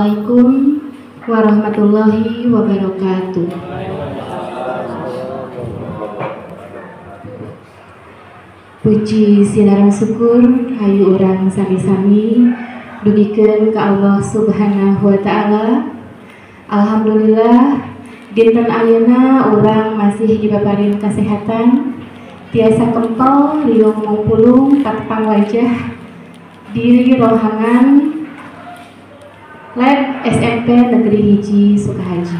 Assalamualaikum warahmatullahi wabarakatuh. Puji sinareng syukur hayu urang sami-sami dugikeun ka Allah Subhanahu wa taala. Alhamdulillah dinten ayeuna urang masih dipaparin kesehatan, tiasa kempel riung mupulung patepang wajah di rohangan Lab SMP Negeri Hiji Sukahaji.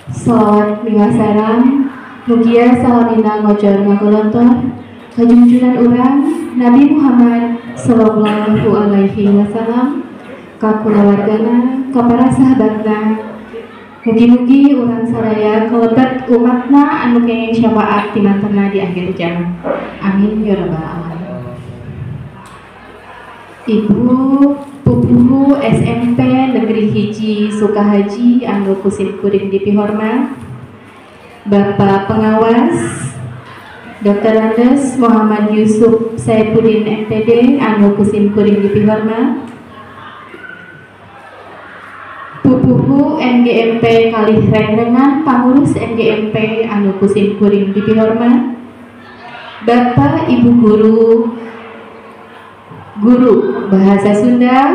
Sholawat miwasaram mugia salamina ngojor ngagolontor kajunjunan urang Nabi Muhammad sallallahu alaihi wasallam ka kulawargana ka para sahabatna, mugi-mugi urang saraya kalebet umatna anu kenging syafaat timantena di akhir zaman. Amin ya rabbal alamin. Ibu Pupuhu SMP Negeri Hiji Sukahaji anu kusim kuring dipihormat, Bapak Pengawas Dr. Andes Muhammad Yusuf Saipudin MPD anu kusim kuring dipihormat, Pupuhu MGMP kalih rengrengan pangurus MGMP anu kusim kuring dipihormat, Bapak Ibu Guru Guru Bahasa Sunda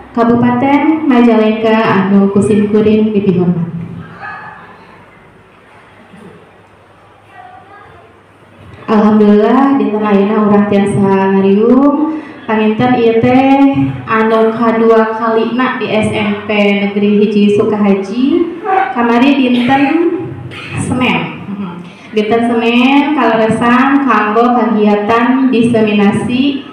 Kabupaten Majalengka anu kusim kuring dipihormat. Alhamdulillah dinten ayeuna urang tiasa ngariung panginten ieu teh anu kadua kalina di SMP Negeri Hiji Sukahaji kamari dinten Senin. Dinten Senin kaleresan kanggo kagiatan diseminasi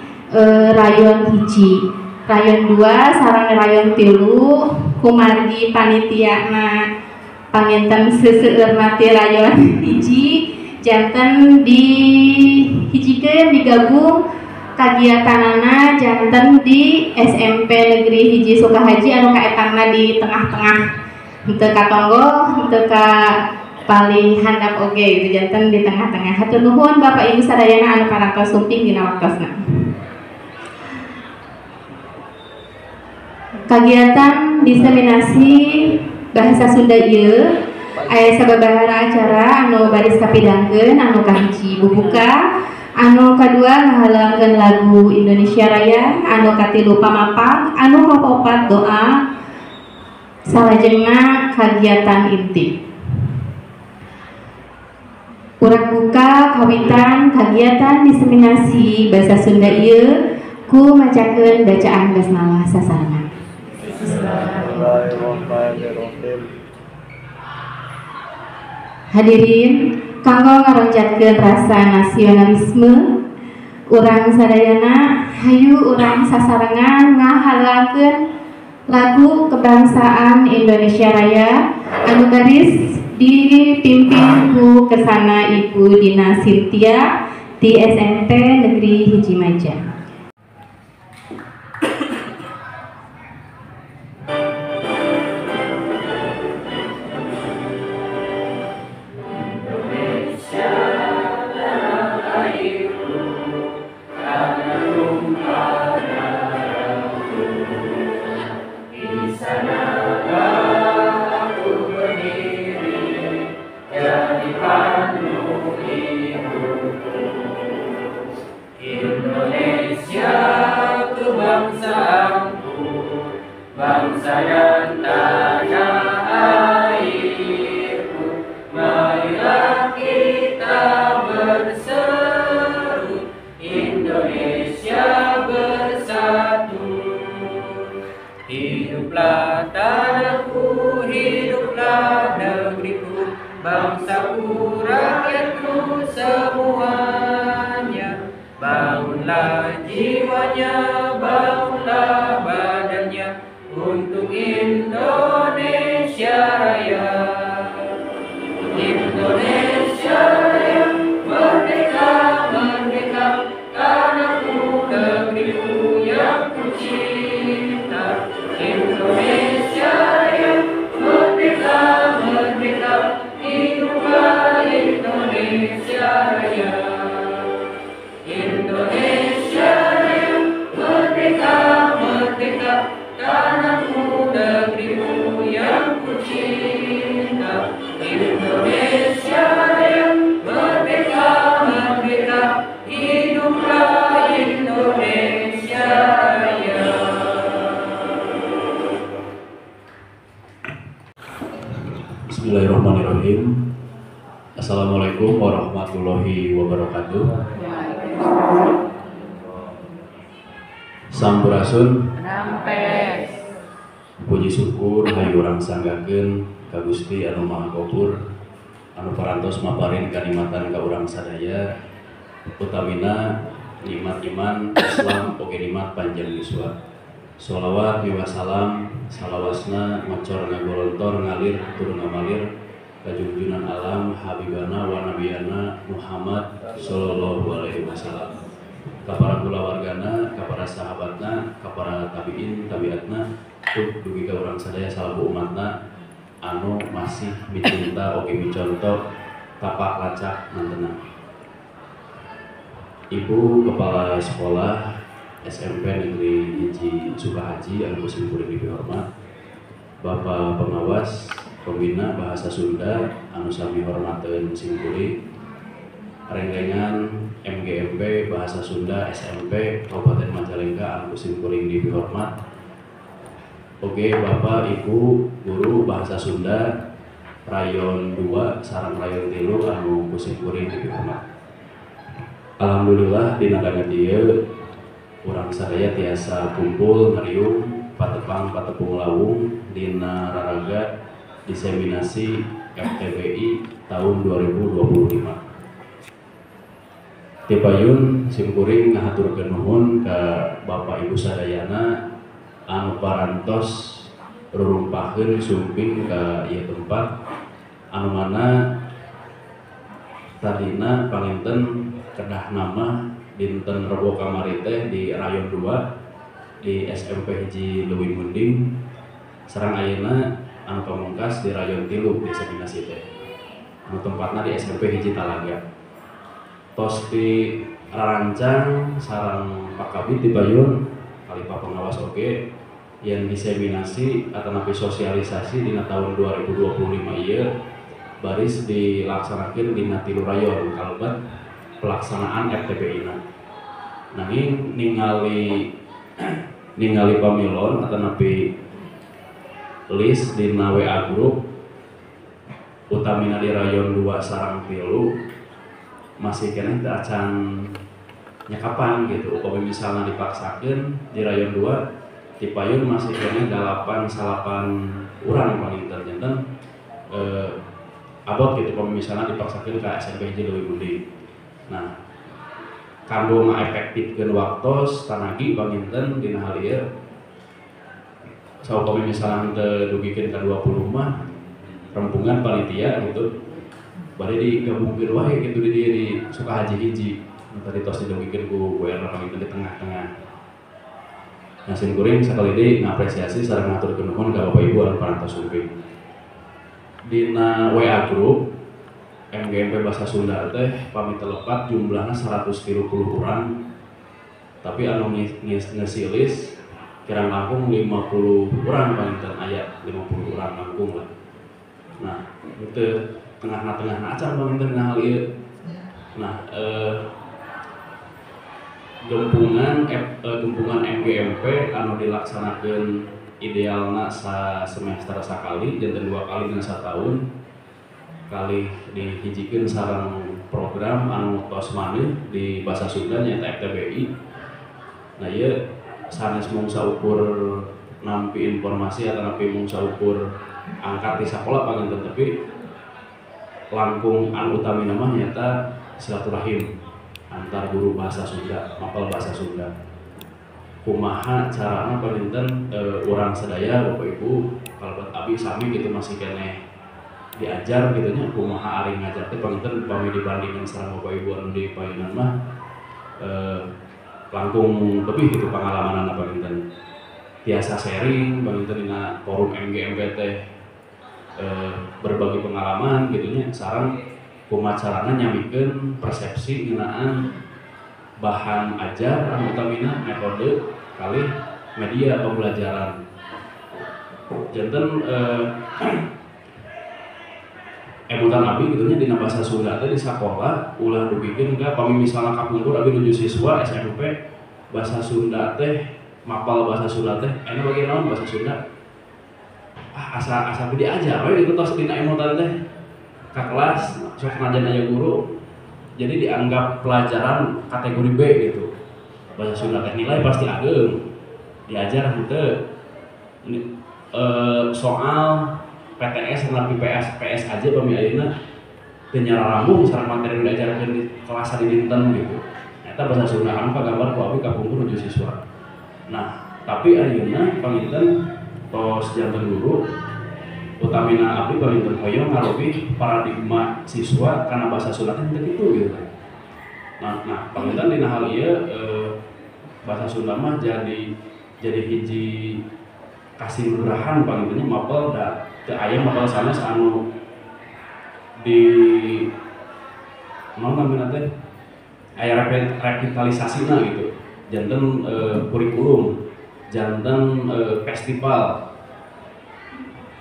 rayon hiji, rayon 2 sareng rayon 3 kumargi panitiana panginten seseueurna ti rayon hiji janten dihijikeun digabung kagiatanana janten di SMP Negeri Hiji Sukahaji anu kaetangna di tengah-tengah henteu ka tonggo henteu ka paling handap oge gitu janten di tengah-tengah. Hatur nuhun Bapak Ibu sadayana anu parantos sumping dina waktosna. Kagiatan diseminasi bahasa Sunda ieu aya sababaraha acara anu baris kapidangkeun anu kahiji bubuka, anu kadua ngahalangkeun lagu Indonesia Raya, anu katilu pamapang, anu kaopat doa, salajengna kagiatan inti. Urang buka kawitan kagiatan diseminasi bahasa Sunda ieu ku macakeun bacaan basmalah sasarengan. Bismillahirrahmanirrahim. Hadirin, kanggo ngaronjatkeun rasa nasionalisme urang sadayana hayu urang sasarengan ngahalangkeun lagu kebangsaan Indonesia Raya anu baris dipimpin ku kesana Ibu Dina Sintia di SMP Negeri Hiji Maja. Bangsa dan tanah airku, marilah kita berseru, Indonesia bersatu. Hiduplah tanahku, hiduplah negeriku, bangsaku, rakyatku semuanya. Bangunlah jiwanya, bangunlah badannya untuk Indonesia Raya. Indonesia Raya, merdeka, merdeka, tanahku, negeriku yang ku cinta. Indonesia Raya, merdeka, merdeka, hiduplah Indonesia Raya. Indonesia Raya, merdeka, merdeka, Bismillahirrahmanirrahim. Assalamualaikum warahmatullahi wabarakatuh. Sampurasun. Rampes. Puji syukur hayu urang sanggakeun ka Gusti anu Maha Gopur anu parantos maparin kanikmatan ka urang sadaya, utamina nikmat iman Islam oge nikmat panjang yuswa. Sholawat miwah salam salawasna ngocor ngagolontor ngalir turun ngamalir kajungjunan alam habibana wa nabiyana Muhammad sallallahu alaihi wasallam, ka para kulawargana, ka para sahabatna, ka para tabiin tabiatna, tuh dugi ka urang sadaya salaku umatna anu masih micinta oge miconto tapak lacak mantena. Ibu Kepala Sekolah SMP Negeri Hiji Sukahaji anu ku simkuring dipihormat, Bapak Pengawas Pembina Bahasa Sunda anu sami hormateun simkuring, rengrengan MGMP Bahasa Sunda SMP Kabupaten Majalengka anu ku simkuring dipihormat, oge Bapak Ibu Guru Bahasa Sunda Rayon 2 sareng Rayon 3 anu ku simkuring dipihormat. Alhamdulillah dina danget ieu urang sadaya tiasa kumpul ngariung patepang patepung lawung dina raraga diseminasi FTBI tahun 2025. Tipayun simkuring ngahaturkeun nuhun ka Bapak Ibu sadayana anu parantos rurumpaheun sumping ka ieu tempat anu mana tadina panginten kedah nama dinten Rebo kamari teh di Rayon 2 di SMP Hiji Leuwi Munding sareng ayeuna anu pamungkas di Rayon 3 diseminasi teh anu tempatna di SMP Hiji Talaga. Tos di rarancang sareng Pak Kabid di Bayun kali Pak Pengawas oge yang diseminasi atau napi sosialisasi dina tahun 2025 ieu baris dilaksanakeun dina 3 rayon kalebet pelaksanaan FTBI na. Nanging ningali ningali pamilon atau napi list dina WA group utamina di rayon 2 sareng 3 masih keneh teu acan nyakapan gitu. Upami misalna dipaksakeun di rayon 2 tipayun masih keneh 8 urang paling janten abot gitu upami misalna dipaksakeun ka SMP Hiji Leuwi Munding. Nah, kanggo ngaefektifkeun waktos tanagi panginten dina hal ieu saupami misalna teu dugikeun ka 20 mah rempungan panitia gitu bade digabungkeun wae gitu di dieu di Sukahaji hiji nu tadi tos didugikeun ku Bu Erna panginten di tengah-tengah. Nah, simkuring sakali deui ngapresiasi sareng ngaturkeun nuhun ka Bapak Ibu anu parantos sumping. Dina WA group MGMP Bahasa Sunda teh pami telepat jumlahna 130 orang, tapi anu ngisi list kirang langkung 50 orang panginten aya 50 orang langkung lah. Nah, itu tengah-tengah acan panginten dina hal ieu. Nah, gempungan MGMP anu dilaksanakeun idealna sa semester sakali janten 2 kali dina satahun kali dihijikeun sareng program anu tos maneh di bahasa Sunda nyaeta FTBI. Nah, ieu sanes mung saukur nampi informasi atau nampi mung saukur angkat di sakola panginten, tapi langkung anu utamina mah nyaeta silaturahim antar guru bahasa Sunda, mapel bahasa Sunda. Kumaha carana panginten urang sadaya Bapak Ibu kalebet abi sami gitu masih keneh diajar gitu nya kumaha ari ngajar teh panginten upami dibandingkeun sareng Bapak Ibu anu di payunan mah langkung lebih gitu pengalamanana panginten. Tiasa sharing panginten dina forum MGMP teh berbagi pengalaman gitu nya sareng kumaha carana nyamikeun persepsi ngeunaan bahan ajar anu utamina metode kali media pembelajaran. Janten emutan abi gitu nya dina bahasa Sunda teh di sakola ulah dugikeun ka pami misalna kapungkur abi nuju siswa SMP bahasa Sunda teh mapal bahasa Sunda teh aya bagian naon bahasa Sunda asa asa diajar we gitu tos dina emutan teh Ka kelas sok senajan aya guru jadi dianggap pelajaran kategori B gitu. Bahasa Sunda teh nilai pasti ageng diajar henteu. Soal PTS sama PPS PS aja pami ayeuna teu nyararambung sareng materi nu diajarkeun di kelas di dinten gitu. Eta bahasa Sunda anu kagambar ku abi kapungkur nuju siswa. Nah, tapi ayeuna panginten tos janten guru utamina abdi panginten hoyong ngarobih paradigma siswa kana bahasa Sunda teh henteu kitu gitu. Nah, panginten dina hal ieu bahasa Sunda mah jadi hiji kasinggurahan pangintennya mapel da teu aya mapel sanes anu di naon namina teh aya revitalisasina gitu. Janten kurikulum, janten festival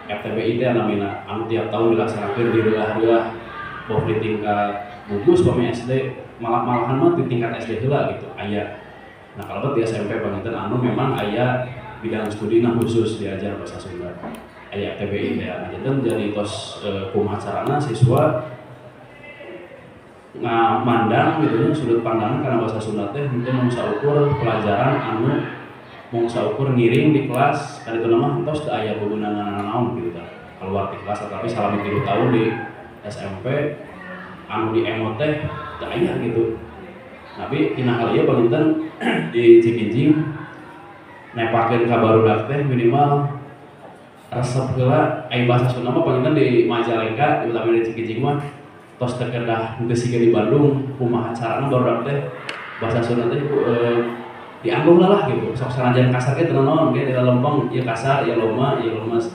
FTBI teh namina anu tiap tahun dilaksanakeun di reuah-reuah boh di tingkat gugus pami SD malah-malahan mah di tingkat SD heula gitu aya. Nah kalau di SMP panginten anu memang aya bidang studina khusus diajar bahasa Sunda aya FTBI teh. Nah janten jadi tos kumaha carana siswa ngamandang gitu nya sudut pandangan karena bahasa Sunda teh henteu mung saukur pelajaran anu mung saukur ngiring di kelas kan itu nama tos teu aya beunangan naon gitu tah keluar di kelas tapi salami 3 tahun di SMP anu di emo teh teu aya gitu. Tapi dina hal ieu panginten di Cikijing nepakeun ka barudak teh minimal resep heula ai bahasa Sunda mah panginten di Majalengka di utamina di Cikijing mah tos teu kedah henteu siga di Bandung kumaha carana barudak teh bahasa Sunda teh dianggo lah gitu. Sok sanajan kasar ge teu naon ge di lempeng ieu kasar ieu loma ieu lemes.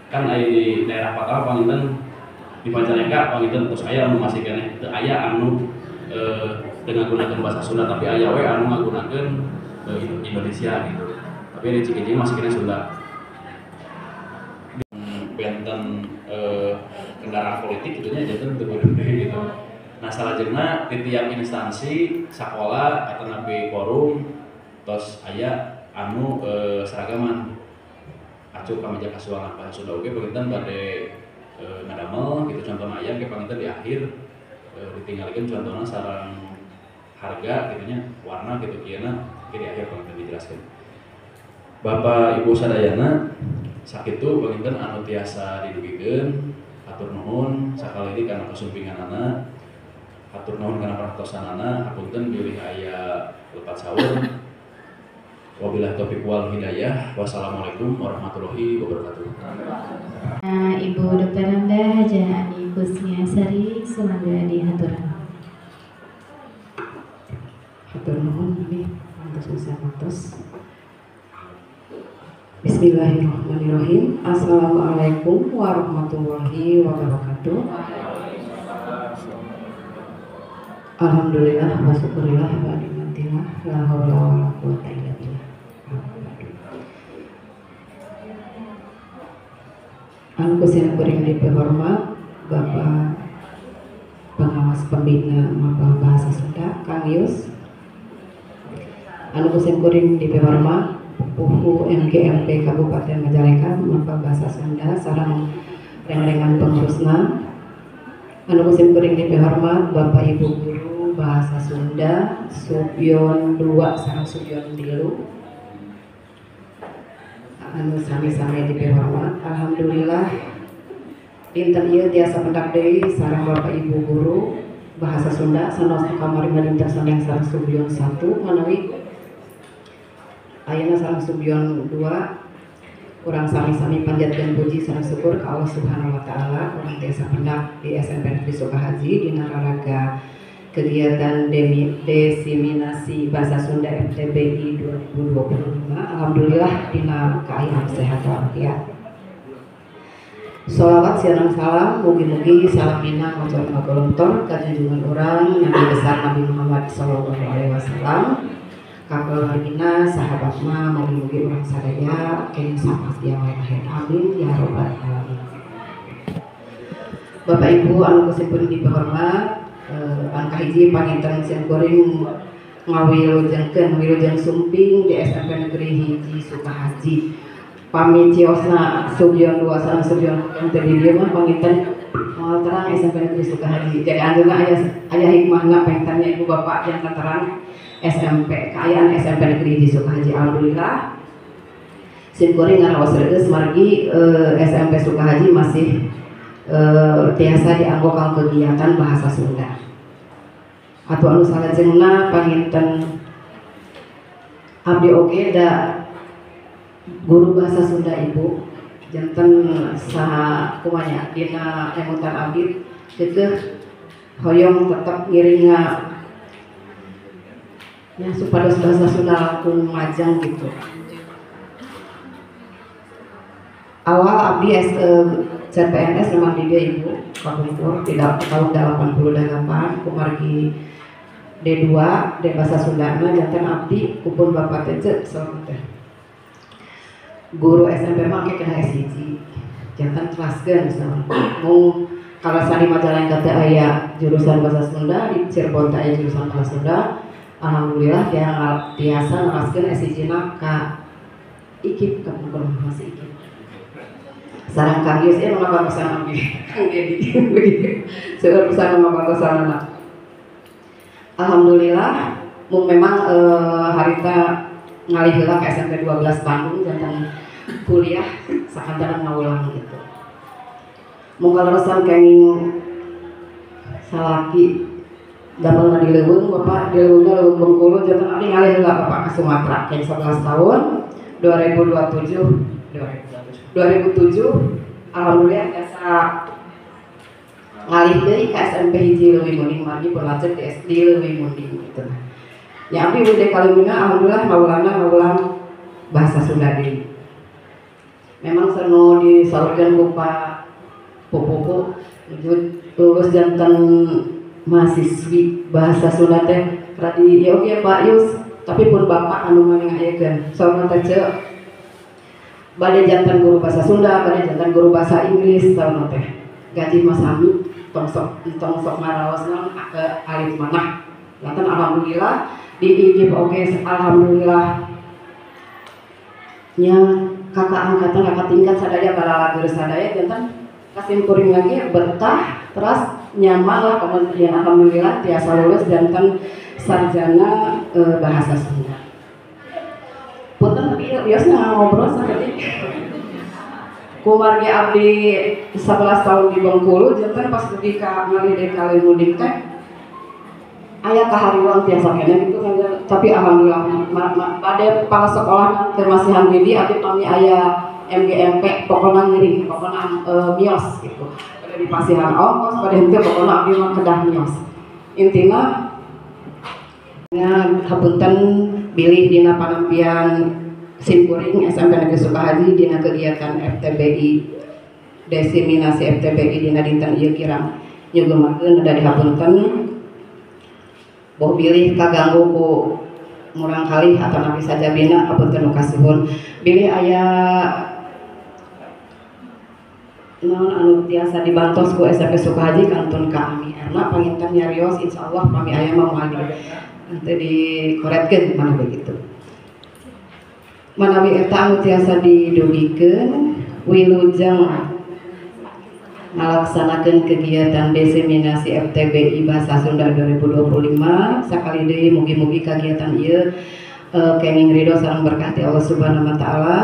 Kan aya di daerah Patala panginten di Majalengka panginten tos aya anu masih keneh teu aya anu teu ngagunakeun bahasa Sunda tapi aya we anu ngagunakeun Indonesia gitu. Tapi di Cikijing masih keneh Sunda. Benten kendaraan politik gitu nya janten teu kudu deui gitu. Nah salajengna di tiap instansi sakola atanapi forum tos aya anu seragaman acuk ka meja kasuangan bahasa Sunda oge panginten bade ngadamel gitu contohna aya ke panginten di akhir ditinggalikeun contohna sareng harga gitu nya warna gitu kieu na di akhir panginten dijelaskeun. Bapak Ibu sadayana sakitu panginten anu tiasa didugikeun hatur nuhun sakali deui kana kasumpinganana hatur nuhun kana perhatosanana hapunten bilih aya lepat saur. Wabillahi taufiq wal hidayah. Wassalamualaikum warahmatullahi wabarakatuh. Ibu Dr. Nanda Hajah Ani Kusniasari sumangga dihaturan. Hatur nuhun abdi mantos usaha mantos. Bismillahirrahmanirrahim. Assalamualaikum warahmatullahi wabarakatuh. Alhamdulillah wa syukurillah wa ni'matillah la haula wala quwata illa billah. Anu kusian kuring dipihormat Bapak Pengawas Pembina Mapel Bahasa Sunda Kang Yus. Anu kusian kuring dipihormat Puhu MGMP Kabupaten Majalengka Mapel Bahasa Sunda sareng reng-rengan pengurusna. Anu kusim kuring dipihormat Bapak Ibu Guru Bahasa Sunda Subyon 2 sareng Subyon 3. Anu sami-sami dipihormat. Alhamdulillah dinten ieu tiasa pendak deui sareng Bapak Ibu Guru Bahasa Sunda sanos kamari mah dinten sareng Subyon 1 manawi ayeuna sareng Subyon 2. Urang sami-sami panjatkeun puji sareng syukur ka Allah Subhanahu wa taala urang tiasa pendak di SMP Negeri Sukahaji dina raraga kegiatan desiminasi Bahasa Sunda FTBI 2025. Alhamdulillah dina kaayaan sehat walafiat. Sholawat siang salam mugi-mugi salamina maca ngagolontor ka junjungan urang Nabi besar Nabi Muhammad sallallahu alaihi wasallam. Kakeluargina sahabatna mugi-mugi urang sadaya kenging sapastian wae akhir. Amin ya rabbal alamin. Bapak Ibu anu kusim dipihormat, anu kahiji panginten sim kuring ngawilujengkeun wilujeng sumping di SMP Negeri Hiji Sukahaji. Pami ciosna Subyon 2 sareng Subyon teu di dieu mah panginten Moal terang SMP Negeri Sukahaji. Jadi anjeunna aya hikmahna pengennya ibu bapak yang terang SMP kaayaan SMP Negeri di Sukahaji. Alhamdulillah simkuring ngaraos reueus margi SMP Sukahaji masih tiasa dianggo kanggo kegiatan bahasa Sunda. Atau anu salajengna panginten abdi oge da guru bahasa Sunda ibu janten saha kumanya dina emutan abdi keukeuh hoyong tetep ngiringa ya supados bahasa Sunda langkung majang gitu. Awal abdi CPNS memang di dia ibu kapungkur tidak tahun 88 kumargi D2 D bahasa Sundana janten abdi kupun bapak teh saur teh guru SMP mah ke kena S1 janten kelaskeun saur mung kalasan di Majalengka teh aya jurusan bahasa Sunda di Cirebon teh aya jurusan bahasa Sunda. Alhamdulillah tiasa neraskeun S1 na ka IKIP kapungkur masih IKIP sarang Kang Yus nu ngabantosan abdi Kang Dedi begitu seueur pisan nu ngabantosanana. Alhamdulillah mung memang harita ngalih heula ka SMP 12 Bandung janten kuliah sakantenan ngawulang gitu. Mung kaleresan kenging salaki damelna di leuweung bapak di leuweungna leuweung Bengkulu janten abdi ngalih heula bapak ka Sumatera keng 11 tahun 2007 alhamdulillah biasa ngalih deui ka SMP hiji Leuwi Munding margi pun lanjut di SD Leuwi Munding gitu. Ya abdi udah kalimina alhamdulillah maulana ngawulang bahasa Sunda deui. Memang sanu disaurkeun ku Pak Pupuku lulus janten mahasiswi bahasa Sunda teh radi ya oke Pak Yus tapi pun bapak anu ngayakeun saurna teh ceu bade jantan guru bahasa Sunda, bade jantan guru bahasa Inggris saurna teh. Gaji mah sami tong sok ngaraos naon alit manah. Janten alhamdulillah di IKIP oge alhamdulillah nya kakak angkatan kakak tingkat sadaya balalager sadaya janten kasimkuring lagi betah terus nyaman lah kemudian alhamdulillah tiasa lulus janten sarjana bahasa Sunda. Punten tapi biasanya ngobrol sakedik. Kumargi abdi 11 tahun di Bengkulu janten pas dugi ka ngalih deui ka Leuwi Munding teh aya kahariwang tiasa keneh gitu kan tapi alhamdulillah bade kepala sekolah teu masihan widi abdi pami aya MGMP pokona ngiring pokona mios gitu. Bade dipasihan ongkos bade henteu pokona abdi mah kedah mios. Intina nya hapunten bilih dina panampian simkuring SMP Negeri Sukahaji dina kegiatan FTBI diseminasi FTBI dina dinten ieu kirang nyugemakeun da dihapunten boh bilih kaganggu ku murang kalih atau nabi sajabina hapunten nu kasuhun bilih aya naon anu tiasa dibantos ku SMP Sukahaji kantun ka Ami Erna panginten nyarios insyaallah pami aya mah moal nanti dikoretkeun mana begitu. Manawi eta anu tiasa didugikeun wilujeng ngalaksanakeun kegiatan diseminasi FTBI Bahasa Sunda 2025 sakali deui mugi-mugi kagiatan ieu kenging ridho sareng berkah ti Allah Subhanahu wa taala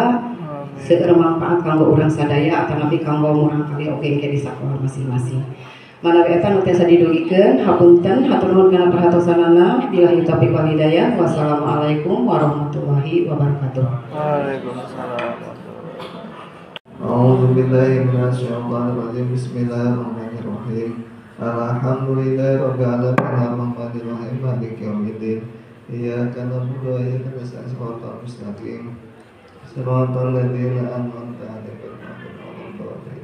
seueur manfaat kanggo urang sadaya atanapi kanggo murang kali oge engke di sakola masing-masing. Manawi eta nu tiasa didugikeun hapunten hatur nuhun kana perhatosanana billahi taufiq wal hidayah wassalamualaikum warahmatullahi wabarakatuh. Waalaikumsalam. A'udzubillahi minasyaitonir rajim. Bismillahirrahmanirrahim. Alhamdulillahirabbil alamin arrahmanir rahim maliki yaumiddin. Iyyaka na'budu wa iyyaka nasta'in shiratal mustaqim. Shiratal ladzina an'amta 'alaihim ghairil maghdubi.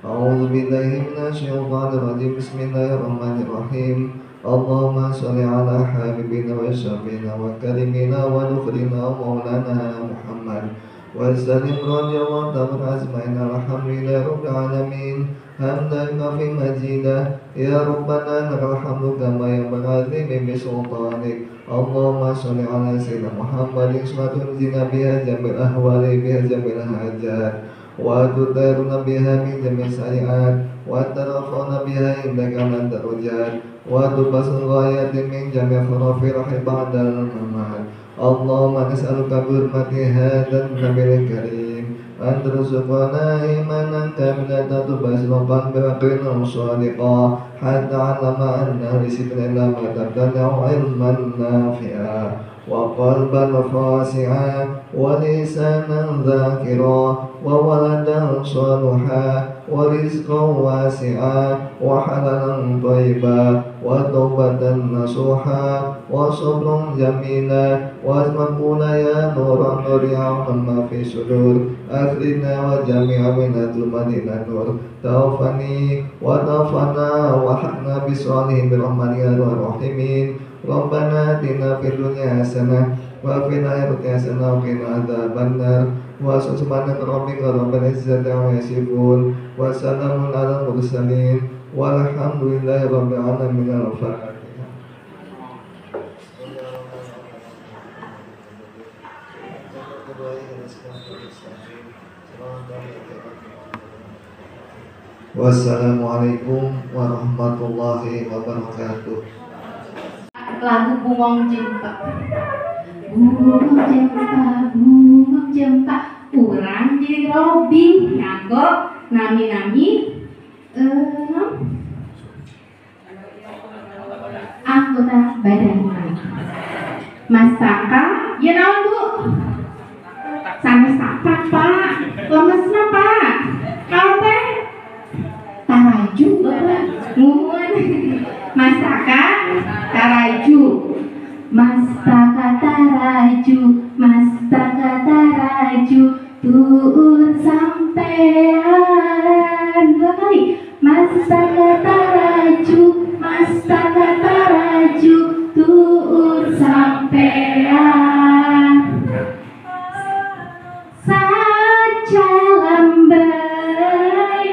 A'udzu billahi minasyaitonir rajim. Bismillahirrahmanirrahim. Allahumma shalli ala habibina wa syafiina wa karimina wa nukhrina maulana Muhammad wa sallim radhiyallahu ta'ala ajmain. Alhamdulillahi rabbil alamin. Hamdan kafi majida. Ya Rabbana lakal hamdu kama yanbaghi li sultanik. Allahumma shalli ala sayyidina Muhammadin salatun zina biha jamil ahwali biha jamil hajat wa tutaruna biha min jamil sayiat وترفعنا بها عندك على الدرجات وتبصر الغايات من جميع خرافي الروح بعد الممات. اللهم نسألك بحرمة هذا النبي الكريم أن ترزقنا إيمانا كاملا تبصر قلبا ويقينا صادقا حتى علم أن ليس إلا ما تبتدع علما نافعا وقلبا خاشعا ولسانا ذاكرا وولدا صالحا ورزقا واسعا وحلالا طيبا وتوبة نصوحا وصبرا جميلا واسمقونا يا نور النور يا ما في صدور أخرجنا وجميع من الظلمات إلى النور توفني وتوفنا وحقنا بصالحين برحمتك يا أرحم الراحمين. ربنا آتنا في الدنيا حسنة وفي الآخرة حسنة وقنا عذاب النار. وسبحان ربك رب العزة عما يصفون وسلام على المرسلين والحمد لله رب العالمين. الفاتحة. Wassalamualaikum warahmatullahi wabarakatuh. Lagu Bungong Jempa. Bungong Jempa, Bungong Jempa, urang jadi Robi nganggo nami-nami anggota badan. Mas Saka, ya naon Bu? Sanes tapak Pak, lemesna Pak. Naon teh? Taraju Bapak. Muhun. Mas Saka taraju, Mas Saka taraju, Mas Saka taraju, tuur sampean. Dua kali. Mas Saka taraju, Mas Saka taraju, tuur sampean. Saja lambai,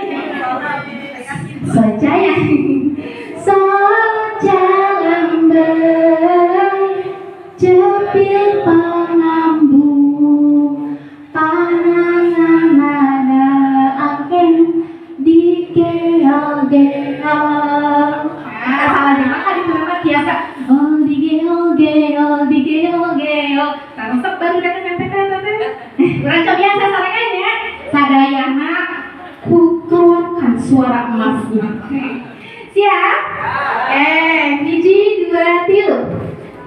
saja ya. Soja lambai, cepil pangambu, pananganana aken digeol-geol. Ah, salah jemaah tadi kenapa biasa? Oh, digeol-geol, digeol-geol. Tangsep baru datang sampai tete. Kurang biasa sarangan ya. Sadayana ku keluarkan suara emasnya. Siap? Hiji, dua, tilu.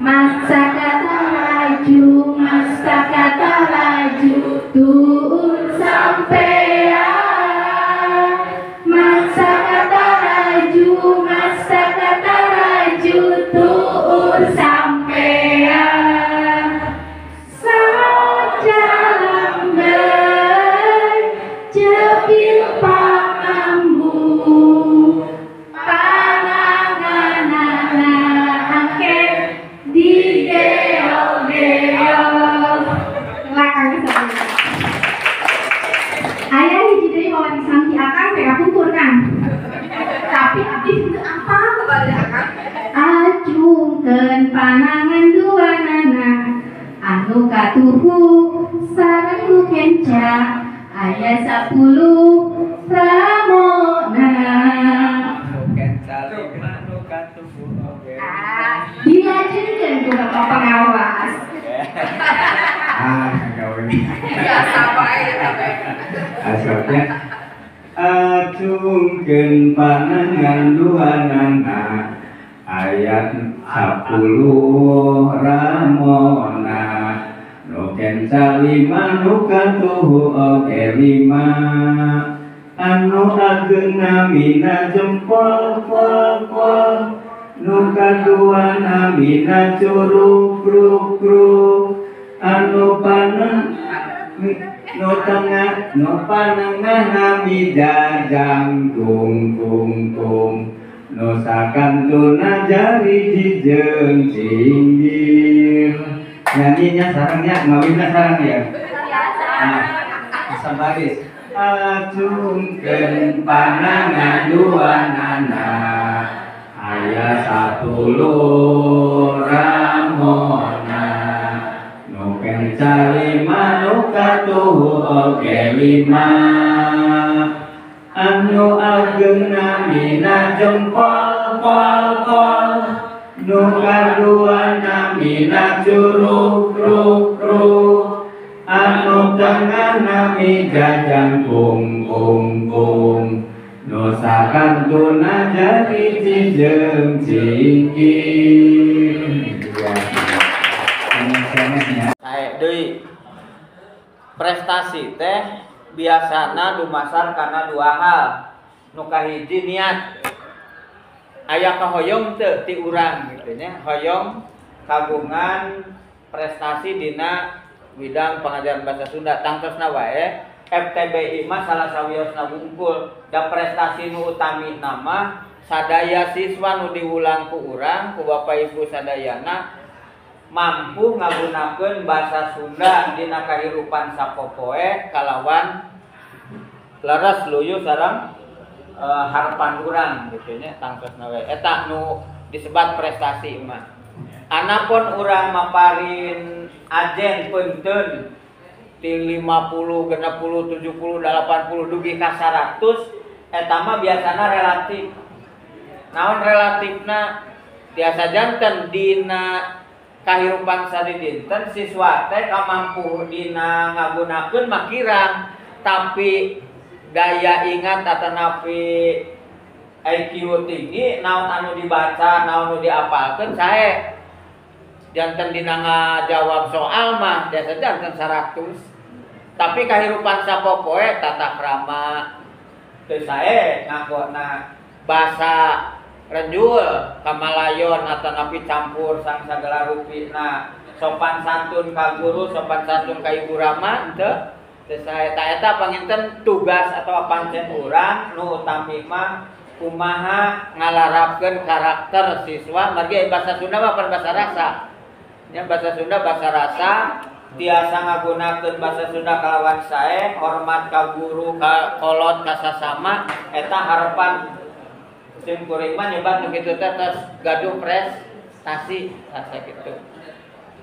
Masa kata laju, masa kata laju, tuur sampean. Masa kata laju, masa kata laju, tuur sampean. Saja lambai, cepil pangambu, ayah hiji deui warisan ti akang teh kapungkur kan. Tapi abdi henteu apal kepada akang. Acungkeun panangan duanana anu katuhu sareng nu kenca aya 10 ramona. Nu kenca 5 nu katuhu oge. Ah, dilajengkeun ku bapak pengawas. Ah, gawe. Biasa bae eta teh. Asapnya acungkeun panangan duanana ayat 10 ramona nu kenca 5 nu katuhu oge 5 anu ageung namina jempol pol pol nu kadua namina curug kruk kruk anu paneng nu tengah nu panengah nami jajang gung gung gung nu sakantuna jari jijeng cinggir. Nyanyinya sarangnya ngawinna sarang ya. Nah, bisa baris. Acungkeun panangan duanana aya 10 ramona nu kenca 5 nu katuhu oge 5 Anu ageng namina jempol pol pol, nu kadua namina curug rug rug, anu tengah nami jajang kung kung kung, nu sakantuna jari cijeung cingking. Sae deui prestasi teh biasana dumasar karena dua hal. Nu kahiji niat, aya kahoyong teu ti urang gitu nya, hoyong kagungan prestasi dina bidang pengajaran bahasa Sunda tangtosna wae FTBI mah salah sawiosna wungkul. Da prestasi nu utami nama sadaya siswa nu diulang ku urang ku Bapak Ibu sadayana mampu ngagunakeun bahasa Sunda dina kahirupan sapopoe kalawan leres luyu sareng harapan urang gitu nya tangtosna we eta nu disebat prestasi mah. Anapun urang maparin ajen peunteun ti 50, 60, 70, 80 dugi ka 100 eta mah biasana relatif. Naon relatifna? Tiasa janten dina kahirupan sadidinten siswa teh kamampu dina ngagunakeun mah kirang, tapi daya ingat atanapi IQ tinggi, naon anu dibaca, naon anu diapalkeun sae. Janten dina ngajawab soal mah biasa janten 100. Tapi kahirupan sapopoe tata krama teu sae ngaggona basa renjul kamalayon atanapi campur sang sagala rupina, sopan santun ka guru, sopan santun ka ibu rama teu teu sae. Ta eta panginten tugas atau pancen urang nu utami mah kumaha ngalarapkeun karakter siswa margi bahasa Sunda mah pan bahasa rasa. Nya bahasa Sunda bahasa rasa, tiasa ngagunakeun bahasa Sunda kalawan sae, hormat ka guru, ka kolot, ka sasama, eta harapan sim kuring mah nyebat nu kitu teh tos gaduh prestasi asa kitu.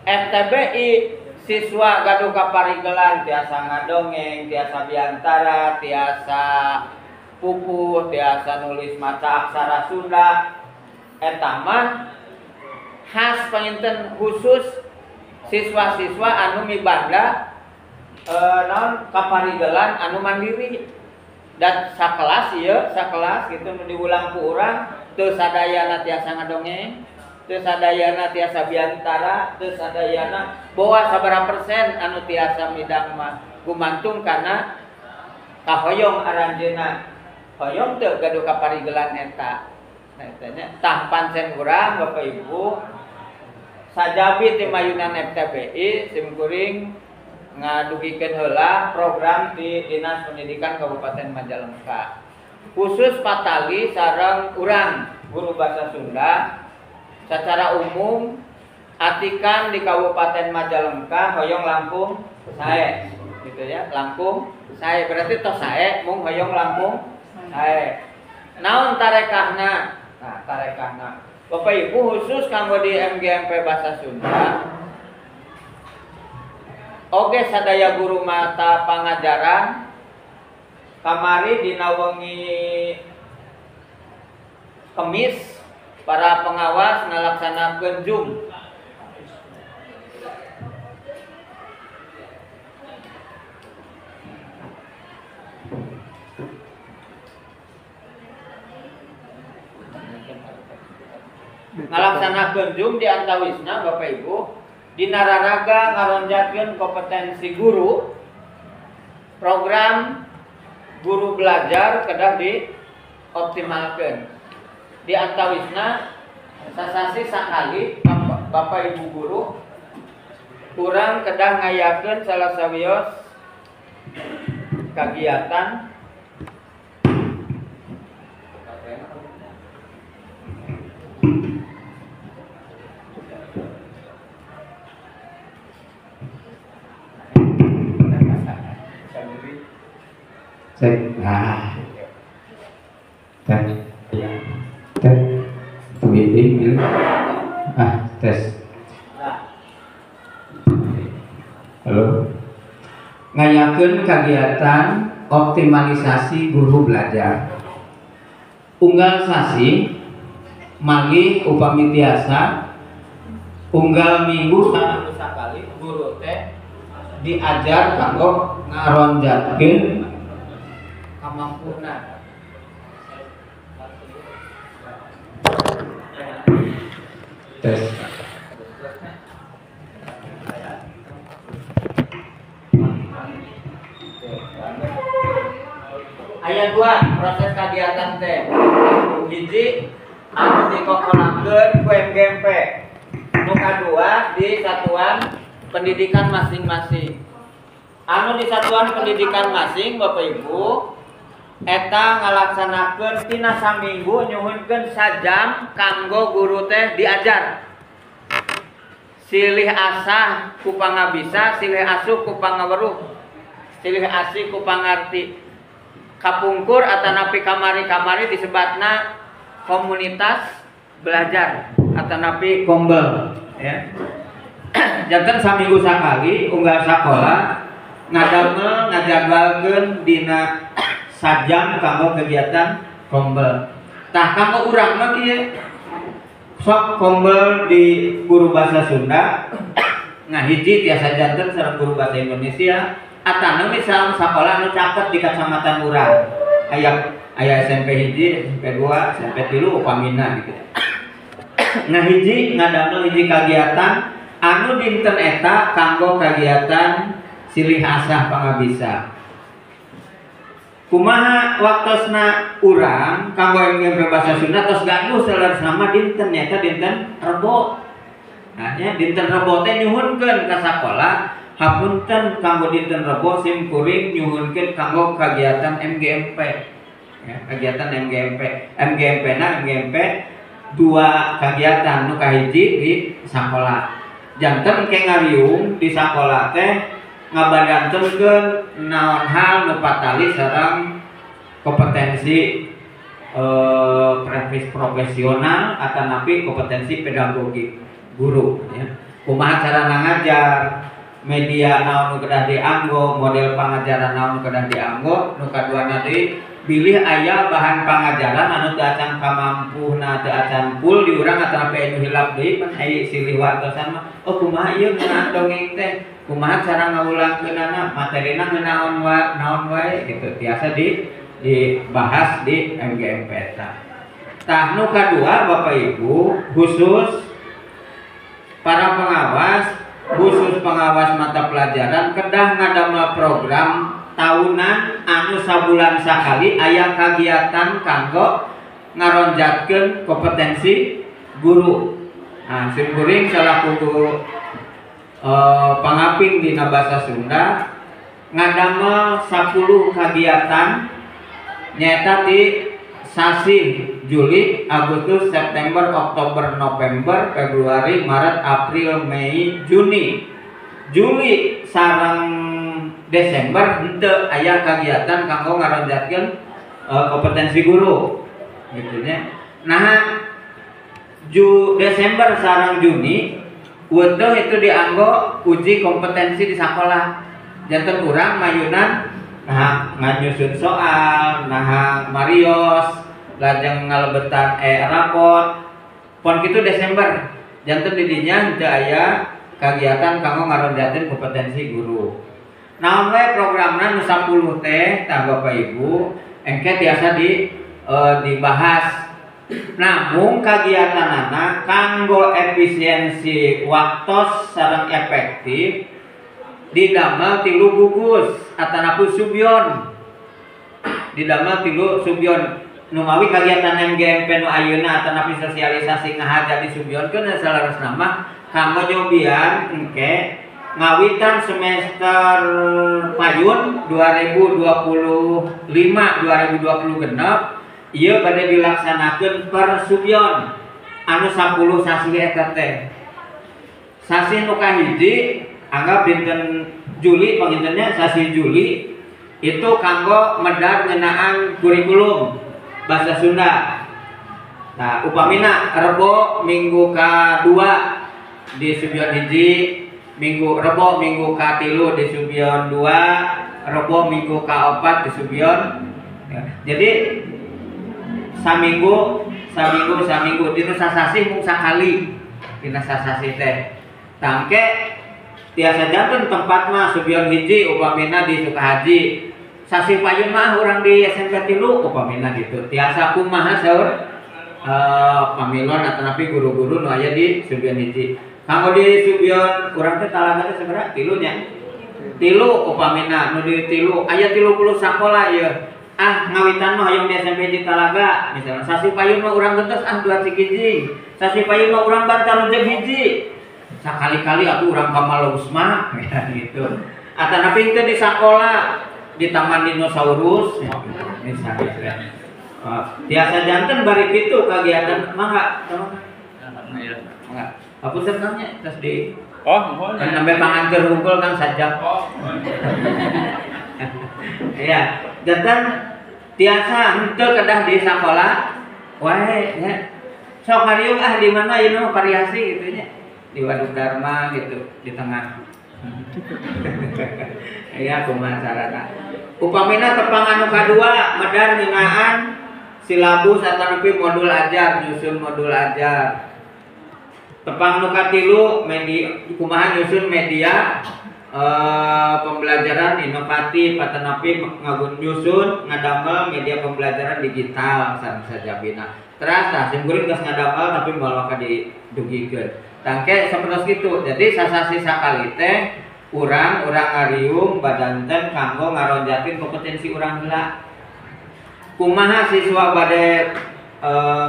FTBI siswa gaduh kaparigelan tiasa ngadongeng, tiasa biantara, tiasa pupuh, tiasa nulis maca aksara Sunda. Eta mah khas panginten khusus siswa-siswa anu mibanda naon kaparigelan anu mandiri. Dan sakelas ieu, sakelas gitu nu diulang ku urang teu sadayana tiasa ngadongeng, teu sadayana tiasa biantara, teu sadayana boa sabaraha persen anu tiasa midang mah gumantung kana kahoyong aranjeunna. Hoyong teu gaduh kaparigelan eta. Nah eta nya tah pancen urang Bapak Ibu sajabi ti mayunan FTBI sim kuring ngadugikeun heula program di Dinas Pendidikan Kabupaten Majalengka. Khusus patali sareng urang guru bahasa Sunda secara umum atikan di Kabupaten Majalengka hoyong langkung sae gitu ya, langkung sae berarti tos sae mung hoyong langkung sae. Naon tarekahna? Nah, tarekahna Bapak Ibu khusus kanggo di MGMP Bahasa Sunda oge sadaya guru mata pangajaran kamari dina wengi Kemis para pengawas ngalaksanakeun Zoom. Ngalaksanakeun Zoom di antawisna Bapak Ibu dina raraga ngaronjatkeun kompetensi guru, program guru belajar kedah dioptimalkeun. Di antawisna sasasi sakali Bapak Ibu guru kurang kedah ngayakeun salah sawios kagiatan Cek, nah, tes, tes, ini, ah, tes. Halo, ngayakeun kagiatan optimalisasi guru belajar. Unggal sasi manggih upami tiasa unggal minggu saminggu sakali guru teh diajar kanggo ngaronjatkeun kamampuna. Tes. Aya dua proses kegiatan teh. Hiji anu dikokolakeun ku MGMP. Nu kadua di satuan pendidikan masing-masing. Anu di satuan pendidikan masing Bapak Ibu eta ngalaksanakeun tina saminggu nyuhunkeun sajam kanggo guru teh diajar. Silih asah ku pangabisa, silih asuh ku pangaweruh, silih asih ku pangarti. Kapungkur atanapi kamari-kamari disebatna komunitas belajar atanapi kombel ya. Janten saminggu sakali unggal sakola ngadamel ngajadwalkeun dina sajam kanggo kegiatan kombel. Tah kanggo urang mah kieu sok kombel di guru bahasa Sunda ngahiji tiasa janten sareng guru bahasa Indonesia atana misal sakola anu caket di kecamatan urang aya aya SMP hiji, SMP 2, SMP 3 upamina gitu. Ngahiji ngadamel hiji kagiatan anu dinten eta kanggo kagiatan silih asah pangabisa. Kumaha waktosna urang kanggo MGMP bahasa Sunda tos gaduh saleresna mah dinten nyata dinten Rebo. Nah nya dinten Rebo teh nyuhunkeun ka sakola hapunten kanggo dinten Rebo sim kuring nyuhunkeun kanggo kagiatan MGMP. Ya, kegiatan MGMP. MGMP na MGMP dua kegiatan nu kahiji di sakola. Janten engke ngariung di sakola teh ngabadantenkeun naon hal nu patali sareng kompetensi profesional atanapi kompetensi pedagogik guru ya. Kumaha carana ngajar, media naon nu kedah dianggo, model pangajaran naon nu kedah dianggo, nu kaduana deui bilih aya bahan pangajaran anu teu acan kamampuhna, teu acan full di urang atanapi anu hilap deui pan aya silih wartosan mah oh kumaha ieu ngeunaan dongeng teh, kumaha cara ngawulangkeunana, materina ngeunaon naon wae gitu tiasa dibahas di MGMP eta. Tah nu kadua Bapak Ibu khusus para pengawas, khusus pengawas mata pelajaran kedah ngadamel program tahunan anu sabulan sakali aya kagiatan kanggo ngaronjatkeun kompetensi guru. Nah, sim kuring salaku guru pangaping dina bahasa Sunda ngadamel 10 kagiatan nyaeta di sasih Juli, Agustus, September, Oktober, November, Februari, Maret, April, Mei, Juni. Juli sareng Desember henteu aya kagiatan kanggo ngaronjatkeun kompetensi guru gitu nya. Nah, Desember sareng Juni weutuh itu dianggo uji kompetensi di sakola. Janten urang mayunan nah nganyusun soal, nah marios, lajeng ngalebetan rapot. Pon kitu Desember janten di dinya henteu aya kagiatan kanggo ngaronjatkeun kompetensi guru. Naon we programna nu 10 teh tah Bapak Ibu engke tiasa dibahas. Namun kagiatanana kanggo efisiensi waktos sareng efektif didamel tilu gugus atanapi subyon. Didamel tilu subyon. Numawi kagiatan MGMP nu ayeuna atanapi sosialisasi ngahaja di subyonkeun saleresna mah kanggo nyobian engke ngawitan semester payun 2025 2020 genep ieu bade dilaksanakeun per subyon anu 10 sasih eta teh. Sasih nu kahiji anggap dinten Juli pangintennya sasih Juli itu kanggo medar ngeunaan kurikulum bahasa Sunda. Nah, upamina Rebo minggu ka-2 di subyon hiji, minggu Rebo minggu ka-3 di subyon 2, Rebo minggu kaopat di Subion. Ya. Jadi saminggu saminggu dina sasasih mung sakali dina sasasih teh. Tangke tiasa janten tempat mah Subion hiji upamina di Sukahaji. Sasih payun mah urang di SMP 3 upamina gitu. Tiasa kumaha saur pamilon atanapi guru-guru nu aya di Subion hiji. Kanggo di Subion urang teh talaga teh sabaraha? Tilu nya. Tilu upamina nu di tilu aya 30 sakola ieu. Ah ngawitan mah hoyong di SMP hiji Talaga misalnya sasih payun mah urang gentos ah 2 Cikijing. Sasih payun mah urang Bantarujeg hiji. Sakali-kali atuh urang ka Malausma gitu. Atanapi teh di sakola di Taman Dinosaurus ya, misalnya. Tiasa janten bari kitu kagiatan mangga mangga. Apunten nanya tos di oh mohon kan sampai panganteur hungkul kan sajam. Oh. Iya, janten tiasa henteu kedah di sakola wae nya. Sok ngariung ah di mana ieu mah variasi gitu nya. Di Waduk Dharma gitu di tengah. Iya kumaha carana. Upamina tepang anu kadua medar ngeunaan silabus atanapi modul ajar, nyusun modul ajar. Tepang nu katilu media kumaha nyusun media pembelajaran inovatif atanapi ngagun nyusun ngadamel media pembelajaran digital sareng sajabina. Teras sim kuring geus ngadamel tapi moal waka didugikeun. Tangke sapertos kitu. Jadi sasasi sakali teh urang ngariung badanten kanggo ngaronjatin kompetensi urang heula. Kumaha siswa bade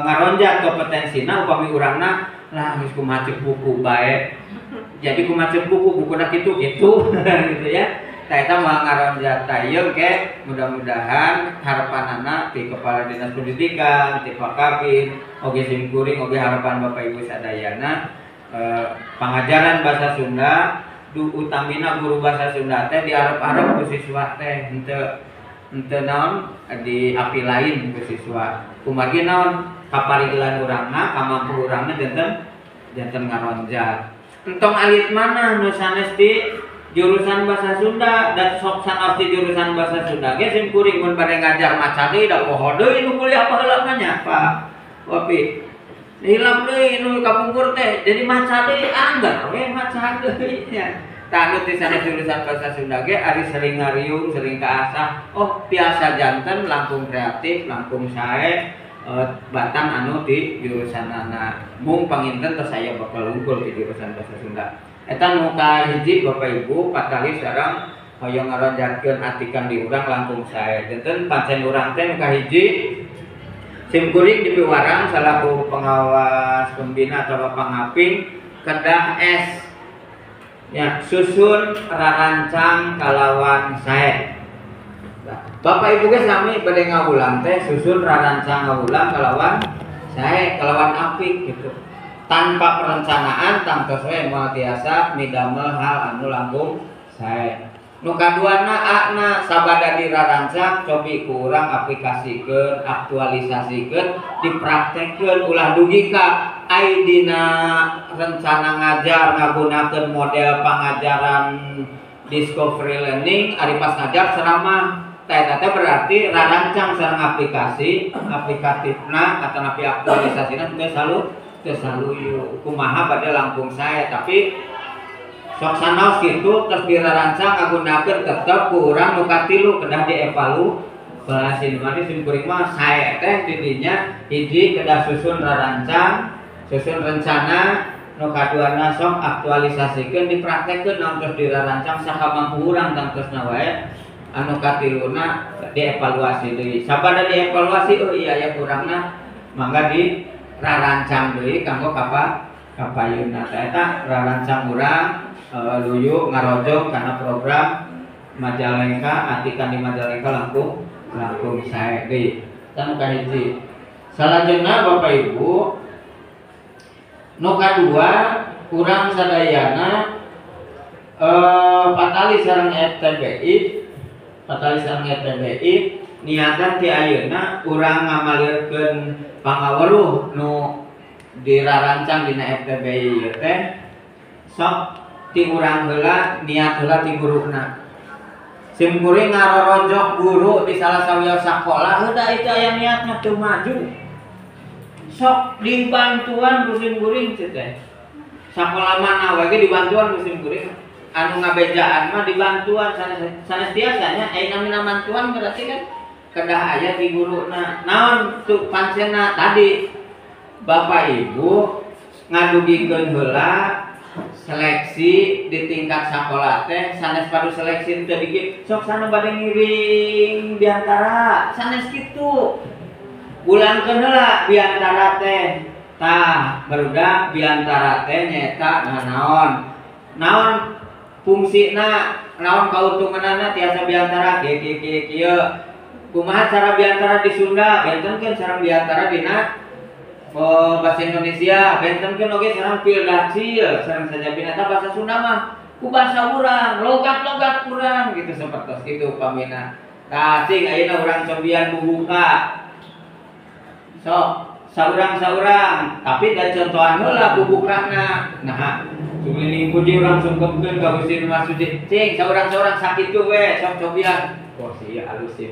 ngaronjat kompetensina upami urangna lah geus kumaha ceuk buku bae. Jadi kumaha ceuk buku bukuna kitu kitu gitu ya. Tah eta mah ngaronjat tah ieu ke mudah-mudahan harapanana ti Kepala Dinas Pendidikan, ti Pak Kabin, oge sim kuring oge harapan Bapak Ibu sadayana pangajaran bahasa Sunda du utamina guru bahasa Sunda teh diarep-arep ku siswa teh henteu henteu naon di api lain ku siswa. Kumargi naon kaparigelan urangna, kamampu urangna janten janten ngaronjat. Entong alit mana nu sanes di jurusan bahasa Sunda dan sok sanes di jurusan bahasa Sunda ge sim kuring mun bade ngajar maca deui da poho deui nu kuliah baheula mah nya Pak Wapi. Hilap deui nu kapungkur teh jadi maca deui anggar we maca deui nya. Tah anu ti sanes jurusan bahasa Sunda ge ari sering ngariung, sering kaasah. Oh, tiasa janten langkung kreatif, langkung sae batan anu di jurusanana. Mung panginten tos aya bakal unggul di jurusan bahasa Sunda. Eta nu kahiji Bapak Ibu patali sareng hoyong ngaronjatkeun atikan di urang langkung sae. Janten pancen urang teh nu kahiji sim kuring dipiwarang salaku pengawas pembina atau pangaping kedah S ya susun rarancang kalawan sae. Bapak Ibu ge sami bade ngawulang teh susun rarancang ngawulang kalawan sae, kalawan apik gitu. Tanpa perencanaan tangtos we moal tiasa midamel hal anu langkung sae. Nu kaduana akna sabada dirarancang cobi ku urang aplikasikeun, aktualisasikeun, dipraktekkeun ulah dugi ka ai dina rencana ngajar ngagunakeun model pangajaran discovery learning ari pas ngajar ceramah. Tah eta teh berarti rarancang sareng aplikasi, aplikatifna atanapi aktualisasina teu saluyu. Kumaha bade langkung sae tapi sok sanaos kitu terus dirarancang ngagunakeun tetep ku urang nu katilu kedah dievaluasi. Mari sim kuring mah sae teh di dinya hiji kedah susun rarancang, susun rencana, nu kaduana sok aktualisasikeun dipraktekkeun naon terus dirarancang sakamampu urang tangtosna wae. Anu katiluna dievaluasi deui. Sabada dievaluasi oh iya ya kurangna mangga dirarancang deui kanggo kapayunna. Tah eta rarancang urang luyu ngarojong kana program Majalengka atikan di Majalengka langkung langkung sae deui. Eta nu kahiji. Salajengna Bapak Ibu nu kadua urang sadayana patali sareng FTBI patali sareng FTBI niatan ti ayeuna urang ngamalirkeun pangaweruh nu dirarancang dina FTBI ieu teh sok ti urang heula niat heula ti guruna. Sim kuring ngarorojok guru di salah sawios sakola udah itu aya niatna teu maju. Sok dibantuan ku sim kuring teh. Sakola mana wae ge dibantuan ku sim kuring. Anu ngabejaan mah dibantuan sanes biasanya aya namina bantuan berarti kan kedah aya di guruna. Naon tuh pancena tadi Bapak Ibu ngadugikeun heula seleksi di tingkat sakola teh sanes padu seleksi teu dikit sok sana bade ngiring biantara sanes kitu ulangkeun heula biantara teh tah barudak biantara teh nyaeta naon naon fungsina naon kauntunganna tiasa biantara kieu kieu kieu kieu kumaha cara biantara di Sunda bentenkeun sareng biantara dina bahasa Indonesia bentenkeun oge sareng pildacil sareng sajabina eta bahasa Sunda mah ku bahasa urang logat-logat urang gitu sapertos kitu upamina. Tah cing ayeuna urang cobian bubuka sok saurang-saurang tapi da contohan heula bubukana. Nah sumiling puji urang sungkepkeun ka Gusti Nu Maha Suci cing saurang-saurang sakitu we sok cobian. Oh sia alus sih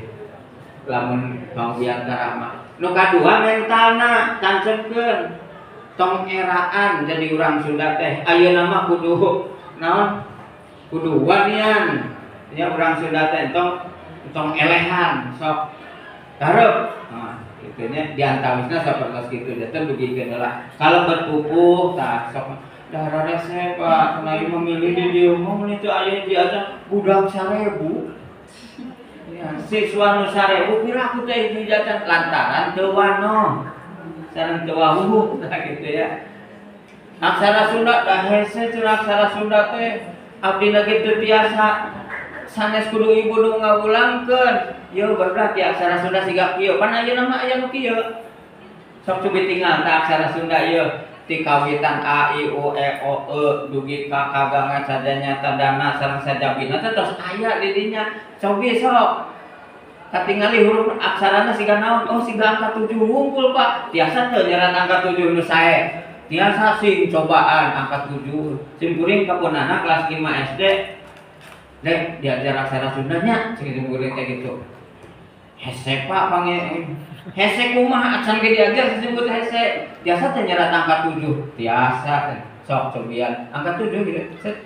lamun mau biantara mah. Nu kadua mentalna tancepkeun tong eraan jadi urang Sunda teh ayeuna mah kudu naon kudu wanian nya urang Sunda teh tong elehan sok hareup. Nah kitu nya diantawisna sapertos kitu janten dugikeun heula kalebet pupuh tah sok darah rese Pak cenah ieu memilih di dieu mah mun teu aya diajar budak 1000 ya, siswa nu 1000 piraku teh dijajan lantaran teu wano sareng teu wawuh tah kitu ya. Aksara Sunda dah hese cenah aksara Sunda teh abdi na ge teu tiasa sanes kudu ibu nu ngawulangkeun. Yeuh barudak di aksara Sunda siga kieu pan ayeuna mah aya nu kieu. Sok cubi tinggal tah aksara Sunda ieu ti kawitan a i u e o e dugi ka kagangan sadanya tadana sareng sajabina teh tos aya di dinya. Cobi sok katingali huruf aksarana siga naon? Oh siga angka 7 wungkul Pak. Tiasa teu nyerat angka 7 nu sae. Tiasa sing cobaan angka 7. Sim kuring kapunana kelas 5 SD. Dek diajar aksara Sundanya cing sim kuring teh gitu. Hese Pak pange hese kumaha acan ge diajar sim kuring hese. Tiasa teh nyerat angka 7. Tiasa teh. Sok cobian angka 7 gitu. Set.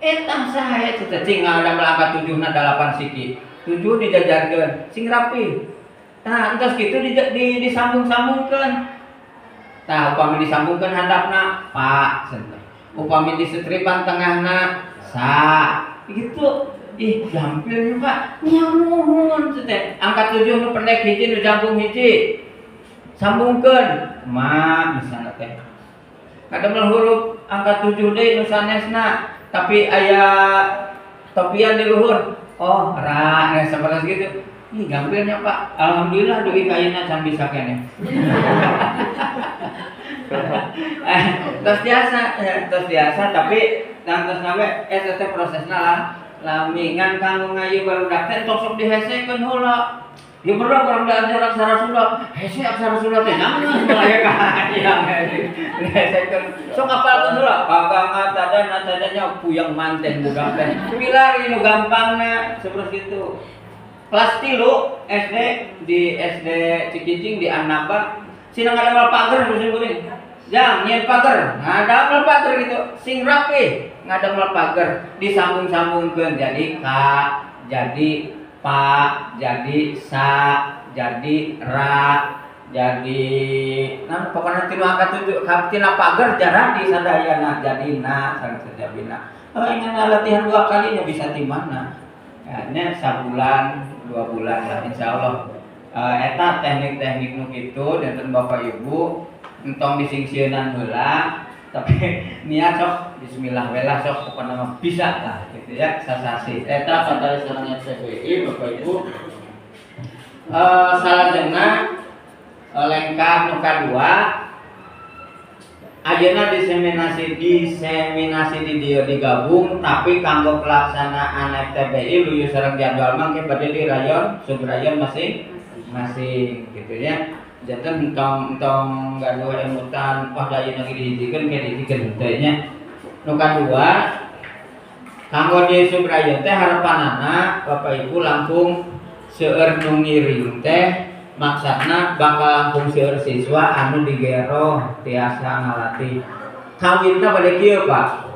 Eta sae teh cing ngadamel angka 7 na 8 siki. 7 dijajarkeun sing rapi. Tah entos kitu disambung-sambungkeun. Tah upami disambungkeun handapna pa cenah. Upami disetripan tengahna sa. Gitu. Ih gampilnya Pak. Nya muhun teh. Angka 7 nu pendek hiji nu jangkung hiji. Sambungkeun ma misalna teh. Kadamel huruf angka 7 deui nu sanesna tapi aya topian di luhur. Oh, ra, nah, seperti gitu. Ih, gampilnya Pak. Alhamdulillah dugi ka ayeuna can bisa keneh. Tos biasa tapi tangtos we eta teh prosesna lah. Lami ngan kanggo ngayu barudak teh tong sok dihesekeun heula. Ya bener urang diajar aksara Sunda. Hese aksara Sunda teh naon aya ka hayang dihesekeun. Sok apalkeun heula. Kagangan tadana tadanya puyeng manten budak teh. Pilari nu gampangna seperti itu. Kelas 3 SD di SD Cikicing di Annaba sina ngadamel pager ku kuring. Jang nyieun pager, ngadamel pager gitu. Sing rapi ngadamel pager disambung-sambungkeun jadi ka, jadi pa, jadi sa, jadi ra, jadi nah pokoknya tinu angka 7 tina pager jarang di sadayana jadi na sareng sajabina. Oh ingin latihan 2 kali ya bisa di mana? Kayaknya sabulan, 2 bulan lah insyaallah. Eta teknik-teknik nu kitu dinten Bapak Ibu entong disingsieunan heula tapi niat sok bismillah we lah sok pokona mah bisa lah gitu ya sasasi. Eta patali sareng FTBI Bapak Ibu. Salajengna lengkah nu kadua ayeuna diseminasi di dieu digabung tapi kanggo pelaksanaan FTBI luyu sareng jadwal mangke bade di rayon subrayon masing-masing gitu ya. Janten entong gaduh emutan wah da ayeuna ge dihijikeun ke dihijikeun teh nya. Nu kadua Kanggo di subrayon teh harapanana Bapak Ibu langkung seueur nu ngiring teh maksudna bakal langkung seueur siswa anu digeroh tiasa ngalatih. Kawitna bade kieu Pak.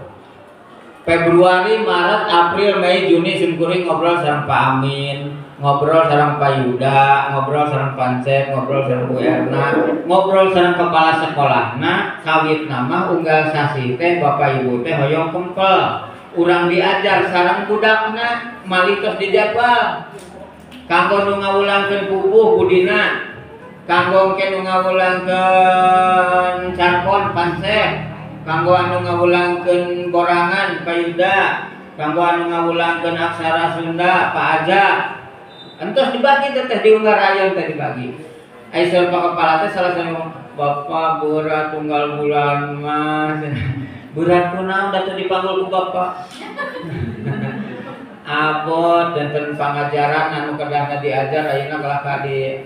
Februari, Maret, April, Mei, Juni simkuring ngobrol sareng Pak Amin, ngobrol sareng Pak Yuda, ngobrol sareng Pancep, ngobrol sareng Bu Erna, ngobrol sareng kepala sekolahna, kawitna mah unggal sasih teh Bapak Ibu teh hoyong kempel. Urang diajar sareng budakna malih tos dijadwal. Kanggo nu ngawulangkeun pupuh budina, kanggo engke nu ngawulangkeun carpon Pancep, kanggo anu ngawulangkeun borangan Pak Yuda, kanggo anu ngawulangkeun aksara Sunda Pak Aja. Entos dibagi teh diunggar rayon teh dibagi. Ai saur Pak Kepala teh salah satu Bapak berat tunggal bulan mah. Berat kunaon da teu dipanggul ku Bapak. Abot danten pangajaran anu kedahna diajar ayeuna kalah ka di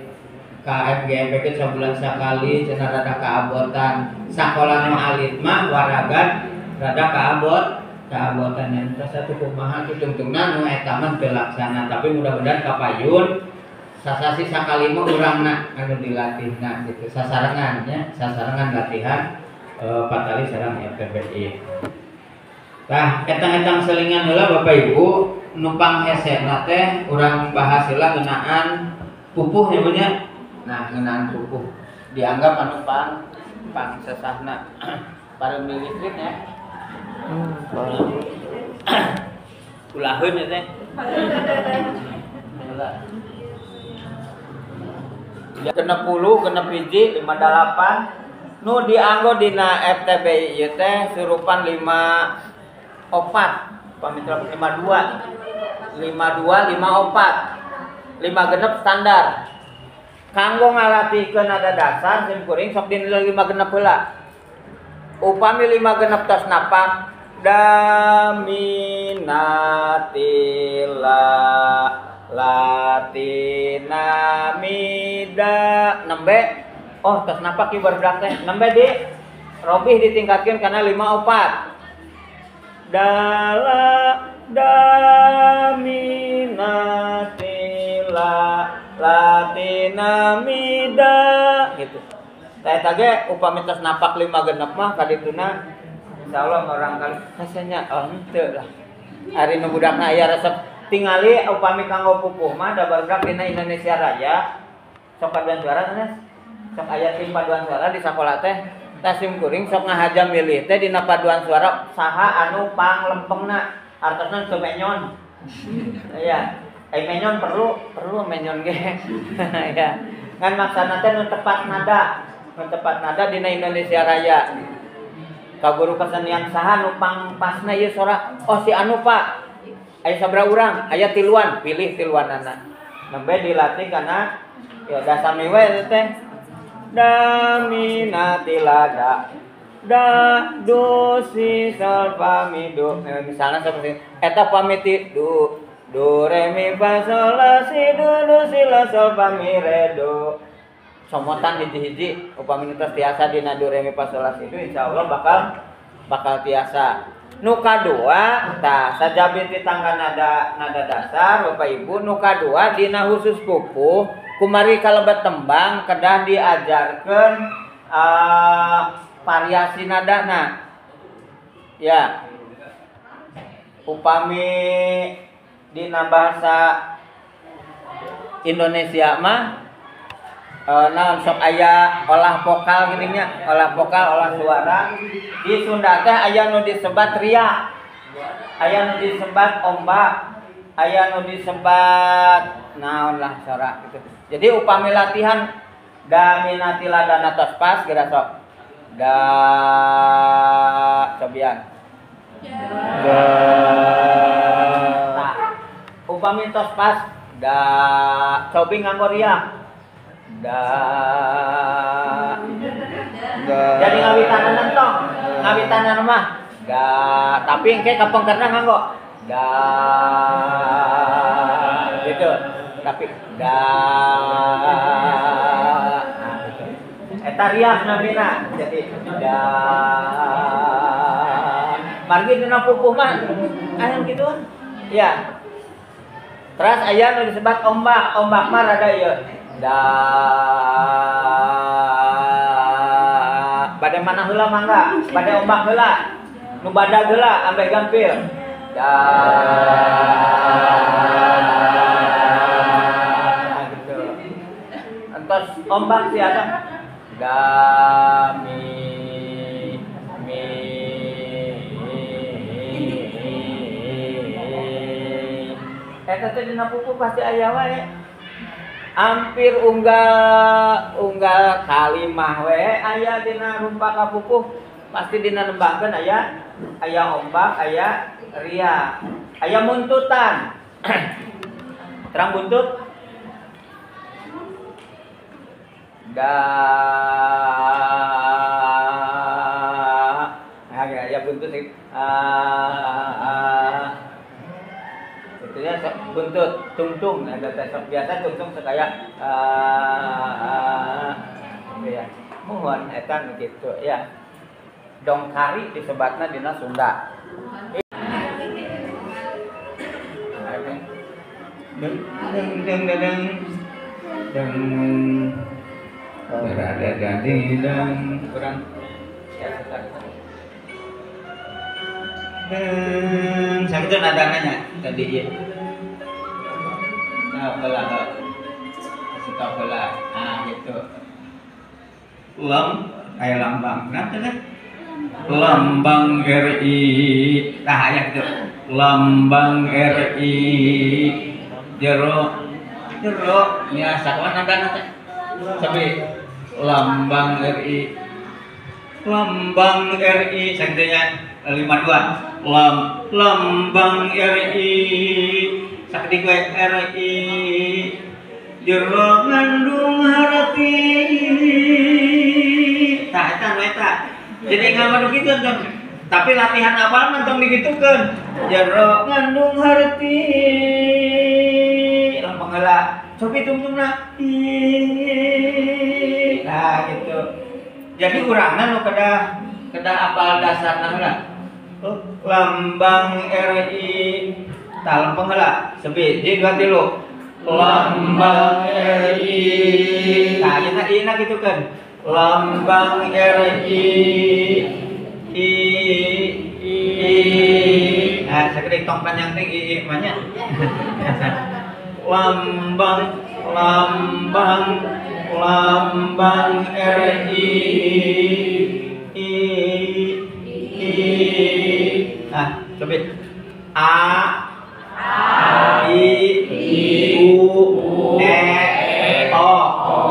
KMGMP sabulan sakali cenah rada kaabotan. Sakola nu alit mah waragan rada kaabotan entos atuh kumaha kitungtungna nu eta mah teu laksana, tapi mudah-mudahan kapayun sasasi sakali mah urangna anu dilatihna gitu. Sasarengan nya, sasarengan latihan patali sareng FTBI. Tah etang-etang selingan heula Bapak Ibu nu panghesena teh urang bahas heula ngeunaan pupuh nya nya. Nah, ngeunaan pupuh dianggap anu pang sesahna. Pareum listrik nya. Ulaheun ya teh. Genep puluh, genep hiji, 58 nu dianggo dina FTBI ieu teh surupan 54, pamitra 52, 52, 54, 5 genep standar. Kanggo ngalatihkeun nada dasar sim kuring sok dinilai 5 genep heula. Upami 5 genep tos napak daminatila latina mida nembe. Oh tos napak ieu barudak teh nembe di robih ditingkatkeun kana 54. Dala daminatila latina mida gitu. Tah eta ge upami tos napak 5 genep mah kadituna insyaallah orang kali hesenya oh henteu lah. Ari nu budakna aya resep tingali upami kanggo pupuh mah da barudak dina Indonesia Raya sok paduan suara sanes. Sok aya tim paduan suara di sakola teh tah sim kuring sok ngahaja milih teh dina paduan suara saha anu panglempengna artosna teu menyon. Iya, ai menyon perlu menyon ge. Ya. Ngan maksana teh nu tepat nada, nu tepat nada dina Indonesia Raya. Ka guru kesenian saha nu pangpasna ieu sora, oh si anu Pak. Aya sabaraha urang, aya tiluan, pilih tiluanana. Nembe dilatih kana ya dasami we teh. Daminatilada da do si sol fa mi do. Misalnya seperti eta pamiti do do re mi fa sol la si do do si la sol fa mi re do. Somotan hiji-hiji upami tos tiasa dina do re mi fa sol la si do insyaallah bakal tiasa. Nu kadua tah sajabi ti tangga nada dasar Bapak Ibu, nu kadua dina khusus pupuh kumari kalebet tembang kedah diajarkeun variasi nadana. Ya. Upami dina bahasa Indonesia mah naon sok aya olah vokal gini nya, olah vokal, olah suara. Di Sunda teh aya nu disebat riak, aya nu disebat ombak, aya nu disebat naon lah sora gitu. Jadi upami latihan daminatila dana tos pas geura sok. Da cobian. Da. Tah. Upami tos pas da cobi nganggo riak. Da. Jadi ngawitanan entong, ngawitanan mah da, tapi engke kapengkerna nganggo da gitu. Tapi da nah, gitu. Eta riak namina. Jadi da Margi dina pupuh mah aya kitu ya. Terus aya nu disebat ombak, ombak mah rada ieu. Da bade mana heula mangga, bade ombak heula. Nu badag heula ambeh gampil. Da gitu. Entos ombak siapa? Da mi mi. Eta teh dina pupuh pasti aya wae. Hampir unggal kalimah we aya dina rupa kapupuh pasti dina nembangkeun aya ombak, aya ria, aya muntutan. Terang buntut. Da ya buntut itu ya buntut tungtung ada tes biasa tungtung sekaya ya mohon eta gitu ya. Dongkari disebatna dina Sunda. Deng deng deng deng deng berada jadi deng kurang ya deng sakitu nadana tadi ieu. Nah, heula kasih tau heula. Nah, gitu. Lam aya lambang. Nah, teh lambang RI. Tah aya gitu. Lambang RI jero jero nya sakuan nadana teh. Tapi lambang RI. Lambang RI sakitu 52. Lambang RI sakedik we RI jero ngandung harti. Tah eta nu eta. Jadi nggak kitu entong. Tapi latihan apal mah entong digitukeun. Jero ngandung harti. Lambang heula. Cobi tungtungna. Nah gitu. Jadi urangna nu kedah apal dasarna heula. Lambang RI tah lempeng heula sebi ji 2 3 lambang RI tah ayeuna ieu kitu kan lambang RI I I nah sakedik tong panjang teh i mah nya lambang lambang lambang RI I I. Nah, coba A I U E O.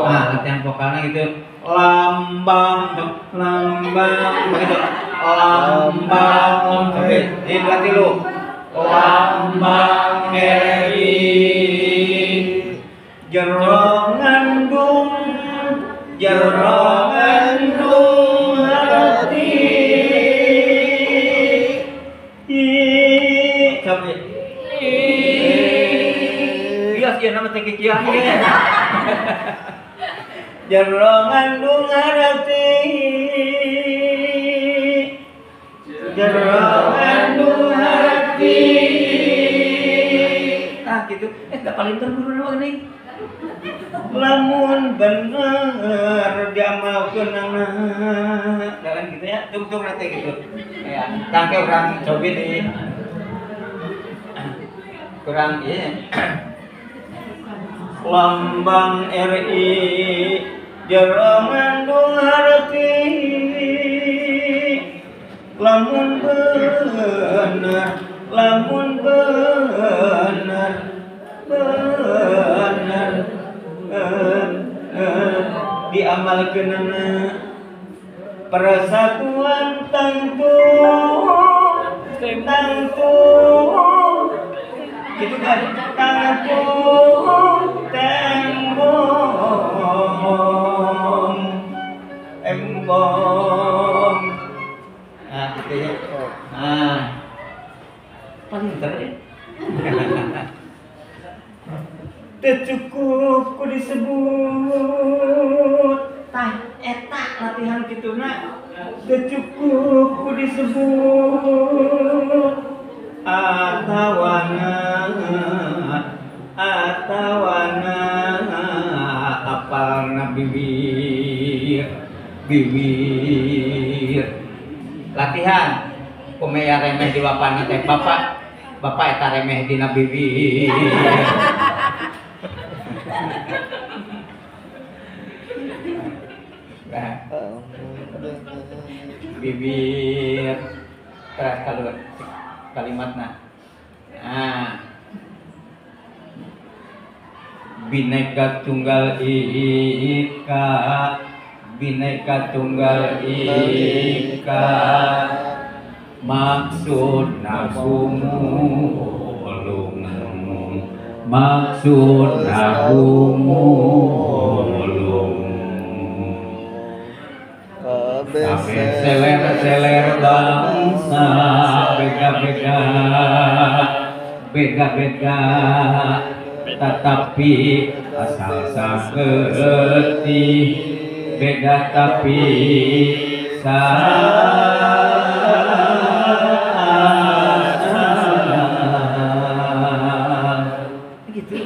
Nah, latihan vokalnya gitu. Lambang, lambang, begitu. Lambang, oke. Ini 2 3. Lambang RI jero ngandung, jero ngandung hati. Coba. Bias ieu nama teh kieu. Jero ngandung harti. Jero ngandung harti. Ah gitu. Da paling terguru geuning. Lamun bener diamalkeunana. Jalan gitu ya, tungtung nanti gitu. Ya, tangke urang cobi di kurang iya. Lambang RI jero ngandung harti. Lamun bener, lamun bener, bener diamalkeunana. Persatuan tangtu tangtu gitu kan, tangtu tembong embong. Nah gitu ya. Nah pinter ya. Tercukup ku disebut tah eta latihan kituna Teu cukup ku disebut atawana atawana apalna bibir bibir. Latihan kumeya remeh di bapana teh bapak bapak eta remeh dina bibir. Nah, bibir keras kalau kalimatna. Nah, Bhinneka Tunggal Ika, Bhinneka Tunggal Ika, maksudna gumulung, maksudna gumulung. Kabeh seler-seler bangsa beda-beda, beda-beda, tetapi asal sakerti beda tapi gitu.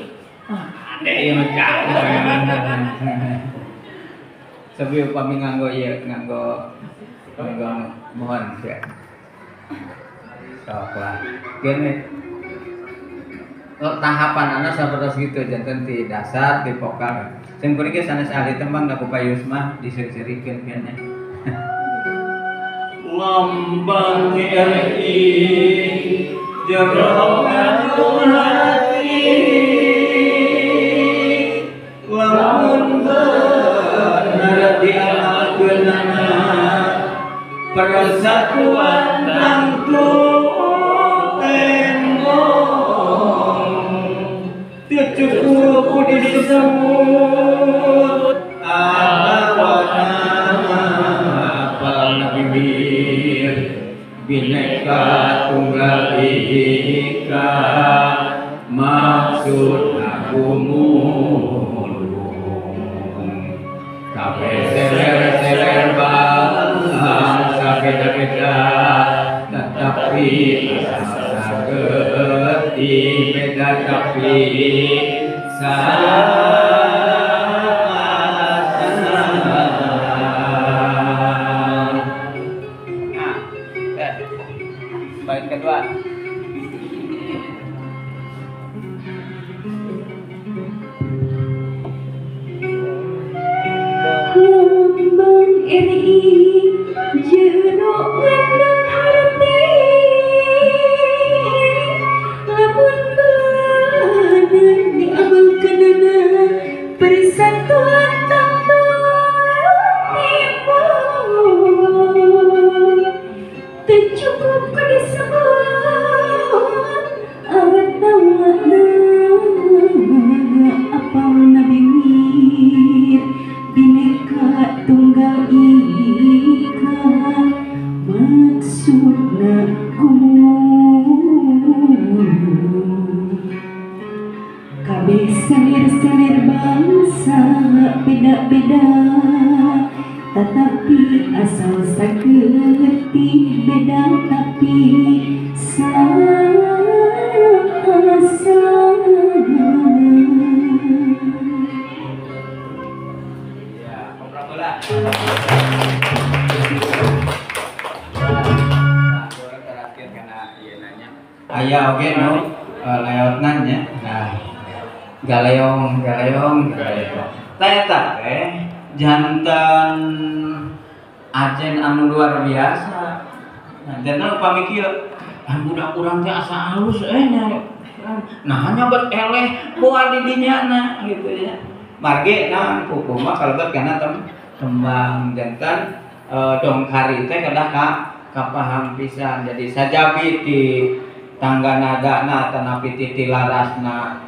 Aneh ya macam. Sebelum upami nganggo ieu nganggo nganggo mohon ya. Sok lah. Gini. Tahapan anak seperti gitu janten di dasar di vokal. Sing kuring ge sanes ahli tembang da ku Pak Yusmah diseurikeun kayaknya. Lambang RI jero ngandung hati lamun bener diamalkeunana persatuan tangtu tembong teu cukup ku disebut atawana apalna bibir Bhinneka Tunggal Ika maksud aku mulung kabeh seler-seler bangsa beda-beda tetapi asal sagerti beda tapi bait kedua. Lambang RI jero ngandung harti lamun bener diamalkeunana persatuan tangtu timbul teu cukup ku disebut atawana apalna bibir Bhinneka Tunggal Ika maksudna gumulung kabeh selir-selir bangsa beda-beda tetapi asal sakerti beda tapi Aya oge nu layoutna nya. Nah, galeong galeong galeong. Tah eta teh janten ajen anu luar biasa. Nah, janten upami kieu, ah budak urang teh asa alus nya. Nah, nyabet eleh moal di dinya na gitu ya. Margi naon kuku mah kalebet kana tembang janten dongkari teh kedah ka kapaham pisan. Jadi sajabi di tangga nadana tanapi titi larasna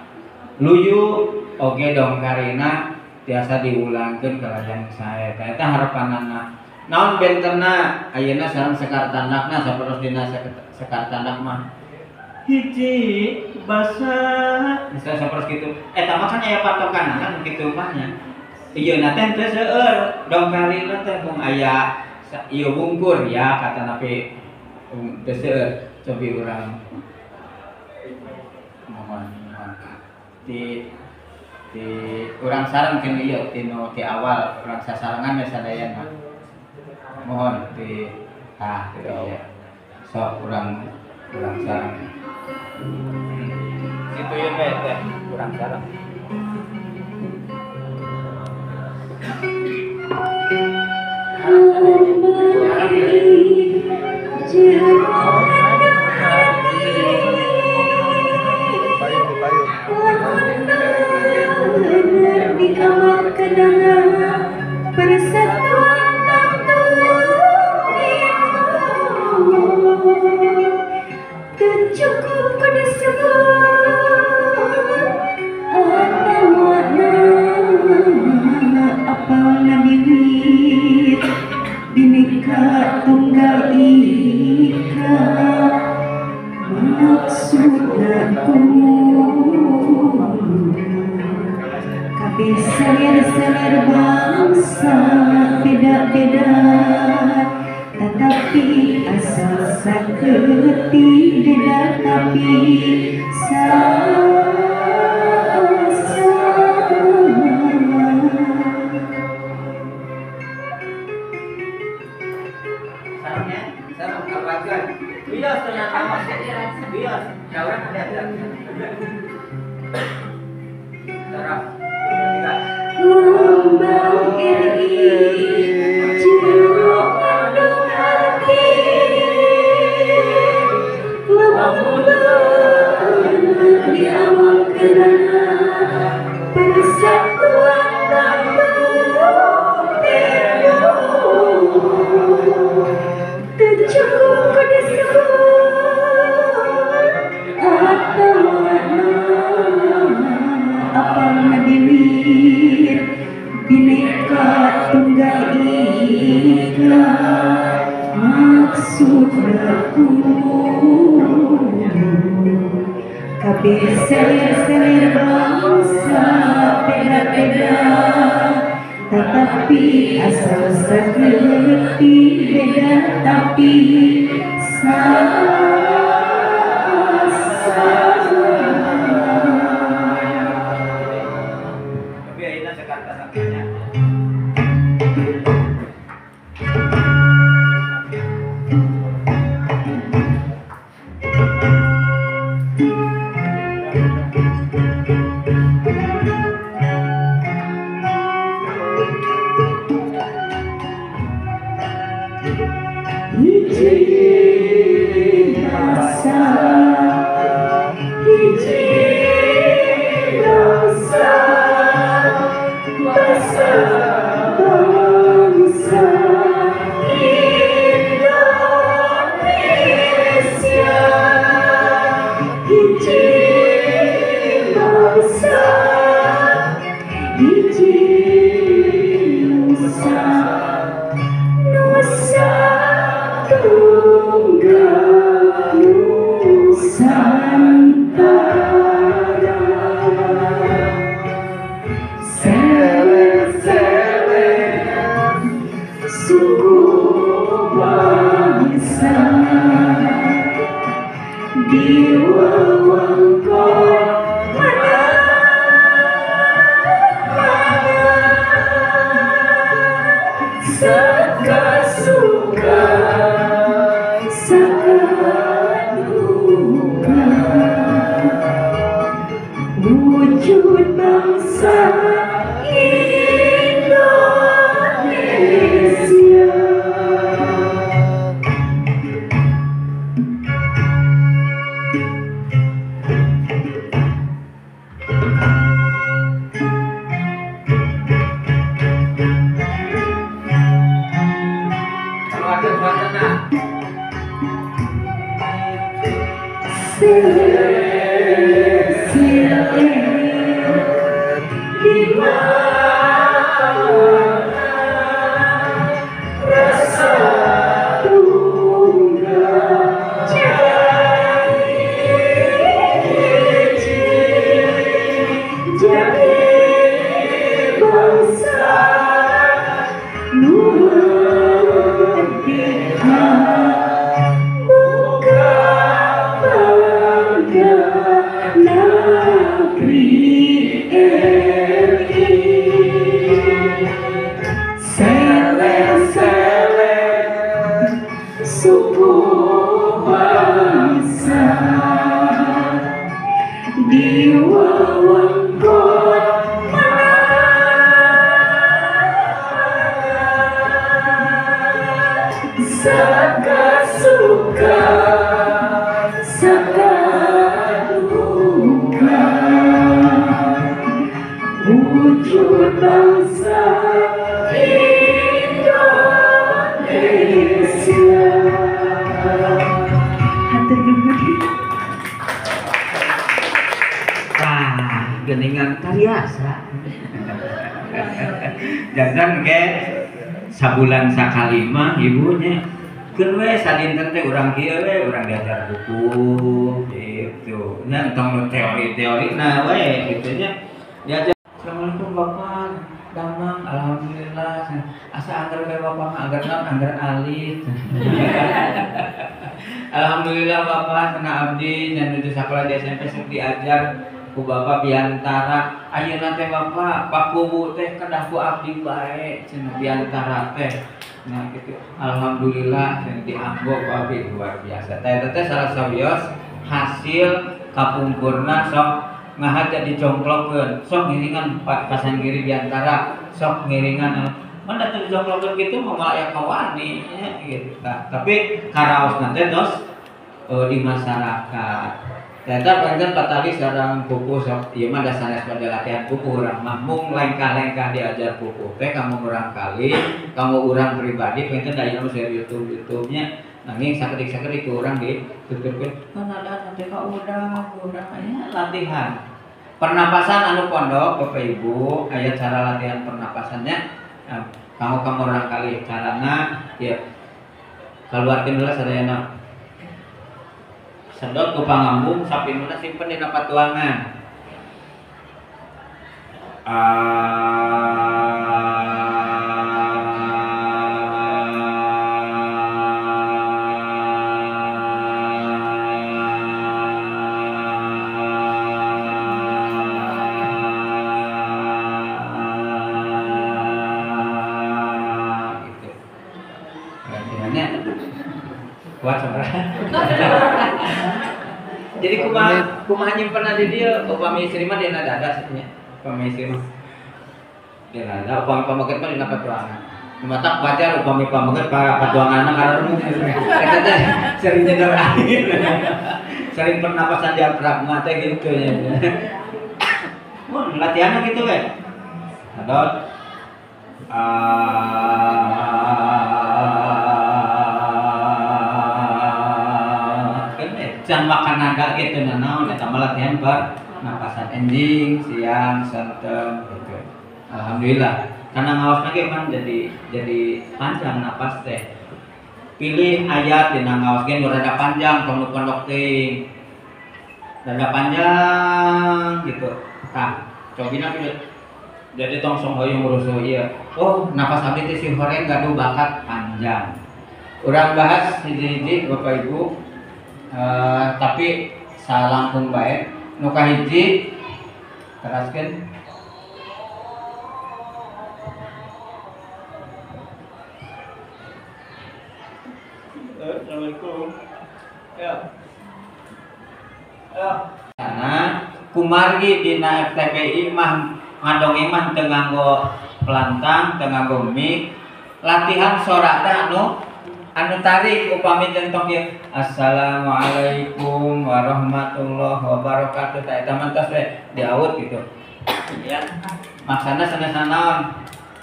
luyu oge dongkarina tiasa diulangkeun kalayan sae. Eta harapanana. Naon bentenna ayeuna sareng sekar tandakna sapertos dina sekar tandak mah hiji basa misalnya sapertos kitu. Eta mah kan aya patokanana nu kitu mah nya. Ieu na teh teu seueur dongkarina teh mung aya Ieu bungkur ya kata napi teu seueur cobi urang mohon di urang sareng tinu ieu tinu ti awal urang sasarengan we sadayana mohon di tah kitu ya sok urang sareng kitu ieu we teh urang sareng. Tunggal ika maksudna kabeh selir-selir bangsa beda-beda tetapi asal saketik beda tapi lambang RI jero kandung hati lamun diamalkeunana persatuan tanpa tembok teu cukup disebut atawana apalna biwir Bineka Tunggal Ika maksudna kabeh selir-selir bangsa beda-beda tetapi asal saketik beda tapi sama. Hiji bangsa, hiji bangsa, bangsa bangsa Indonesia. Hiji bangsa, hiji nusa, nusa tunggal Nusantara. Seler-seler suku bangsa di wewengkon mana-mana suka-suka duka wujud bangsa Indonesia. Selir-selir di mana rasa tunggal jadi hiji, jadi bangsa nu suku bangsa di wewengkon saka suka saka duka wujud bangsa Indonesia. Hatur nuhun. Wah, geningan kariasa. Jangan ke sabulan sakali mah ibunya. Keun we sadinten teh urang kieu we urang diajar buku gitu. Nya entong nu teori-teori na we kitu nya. Diajar Assalamualaikum Bapak, damang alhamdulillah. Asa anggar we Bapak mah anggar naon anggar alit. Alhamdulillah Bapak sana abdi nya nuju sakola di SMP sok diajar ku Bapak biantara. Ayeuna teh Bapak pakubu teh kedah ku abdi bae cenah biantara teh. Nah gitu. Alhamdulillah cenah dianggo ku abdi luar biasa. Teh eta teh salah sawios hasil kapungkurna sok ngahaja dicongklokkeun, sok ngiringan pasan giri biantara, sok ngiringan mana teu dicongklokkeun kitu mah moal aya kawani nya gitu. Tah, tapi karaosna teh tos di masyarakat. Ternyata panjang patali sareng pupuh sok ieu mah da sanes pada latihan pupuh urang mah mung lengkah-lengkah diajar pupuh teh kamu urang kali, kamu urang pribadi panten da ieu mah seueur YouTube-YouTube-nya nanging sakedik-sakedik ku urang dituturkeun kan ada nanti ka urang aya latihan. Pernapasan anu pondok Bapak Ibu aya cara latihan pernapasannya. Nah, kamu kamu urang kali carana ya kaluarkeun heula sadayana. Sedot ku pangambung sapinuna simpen dina patuangan. Gitu. Latihannya kuat sabaraha? Jadi kumaha nyimpen di dieu upami istri mah dina dada nya. Upami istri mah dina dada, upami pameget mah dina patuangan. Matak wajar upami pameget patuanganna karena eta teh sering nyedor angin. Sering pernapasan diafragma teh gitu nya. Mun latihanna kitu we. Adot can makan naga gitu nanaon eta mah latihan pernapasan enjing siang santen gitu. Alhamdulillah karena ngaosna ge kan jadi panjang napas teh. Pilih ayat dina ngaos ge nu rada panjang tong nu pondok teuing. Rada panjang gitu. Tah, cobina pilih. Jadi tong sok hoyong rusuh ieu. Oh, napas abdi teh si horeng gaduh bakat panjang. Urang bahas hiji-hiji Bapak Ibu. Tapi salangkung bae nu kahiji teraskeun Assalamualaikum. Ya. Ya. Karena kumargi dina FTPI mah ngadongeng mah teu nganggo pelantang, teu nganggo mic. Latihan sora teh anu tarik upami jentong ieu Assalamualaikum warahmatullahi wabarakatuh tah eta mah tos we diaut gitu. Ya. Maksana sanes naon?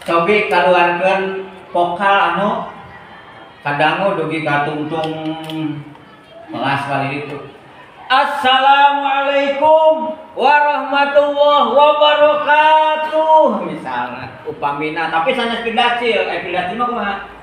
Cobi kaluarkeun vokal anu kadangu dugi ka tungtung kelas kali itu. Assalamualaikum warahmatullahi wabarakatuh misalnya upamina tapi sanes pidacil, pidacil mah kumaha?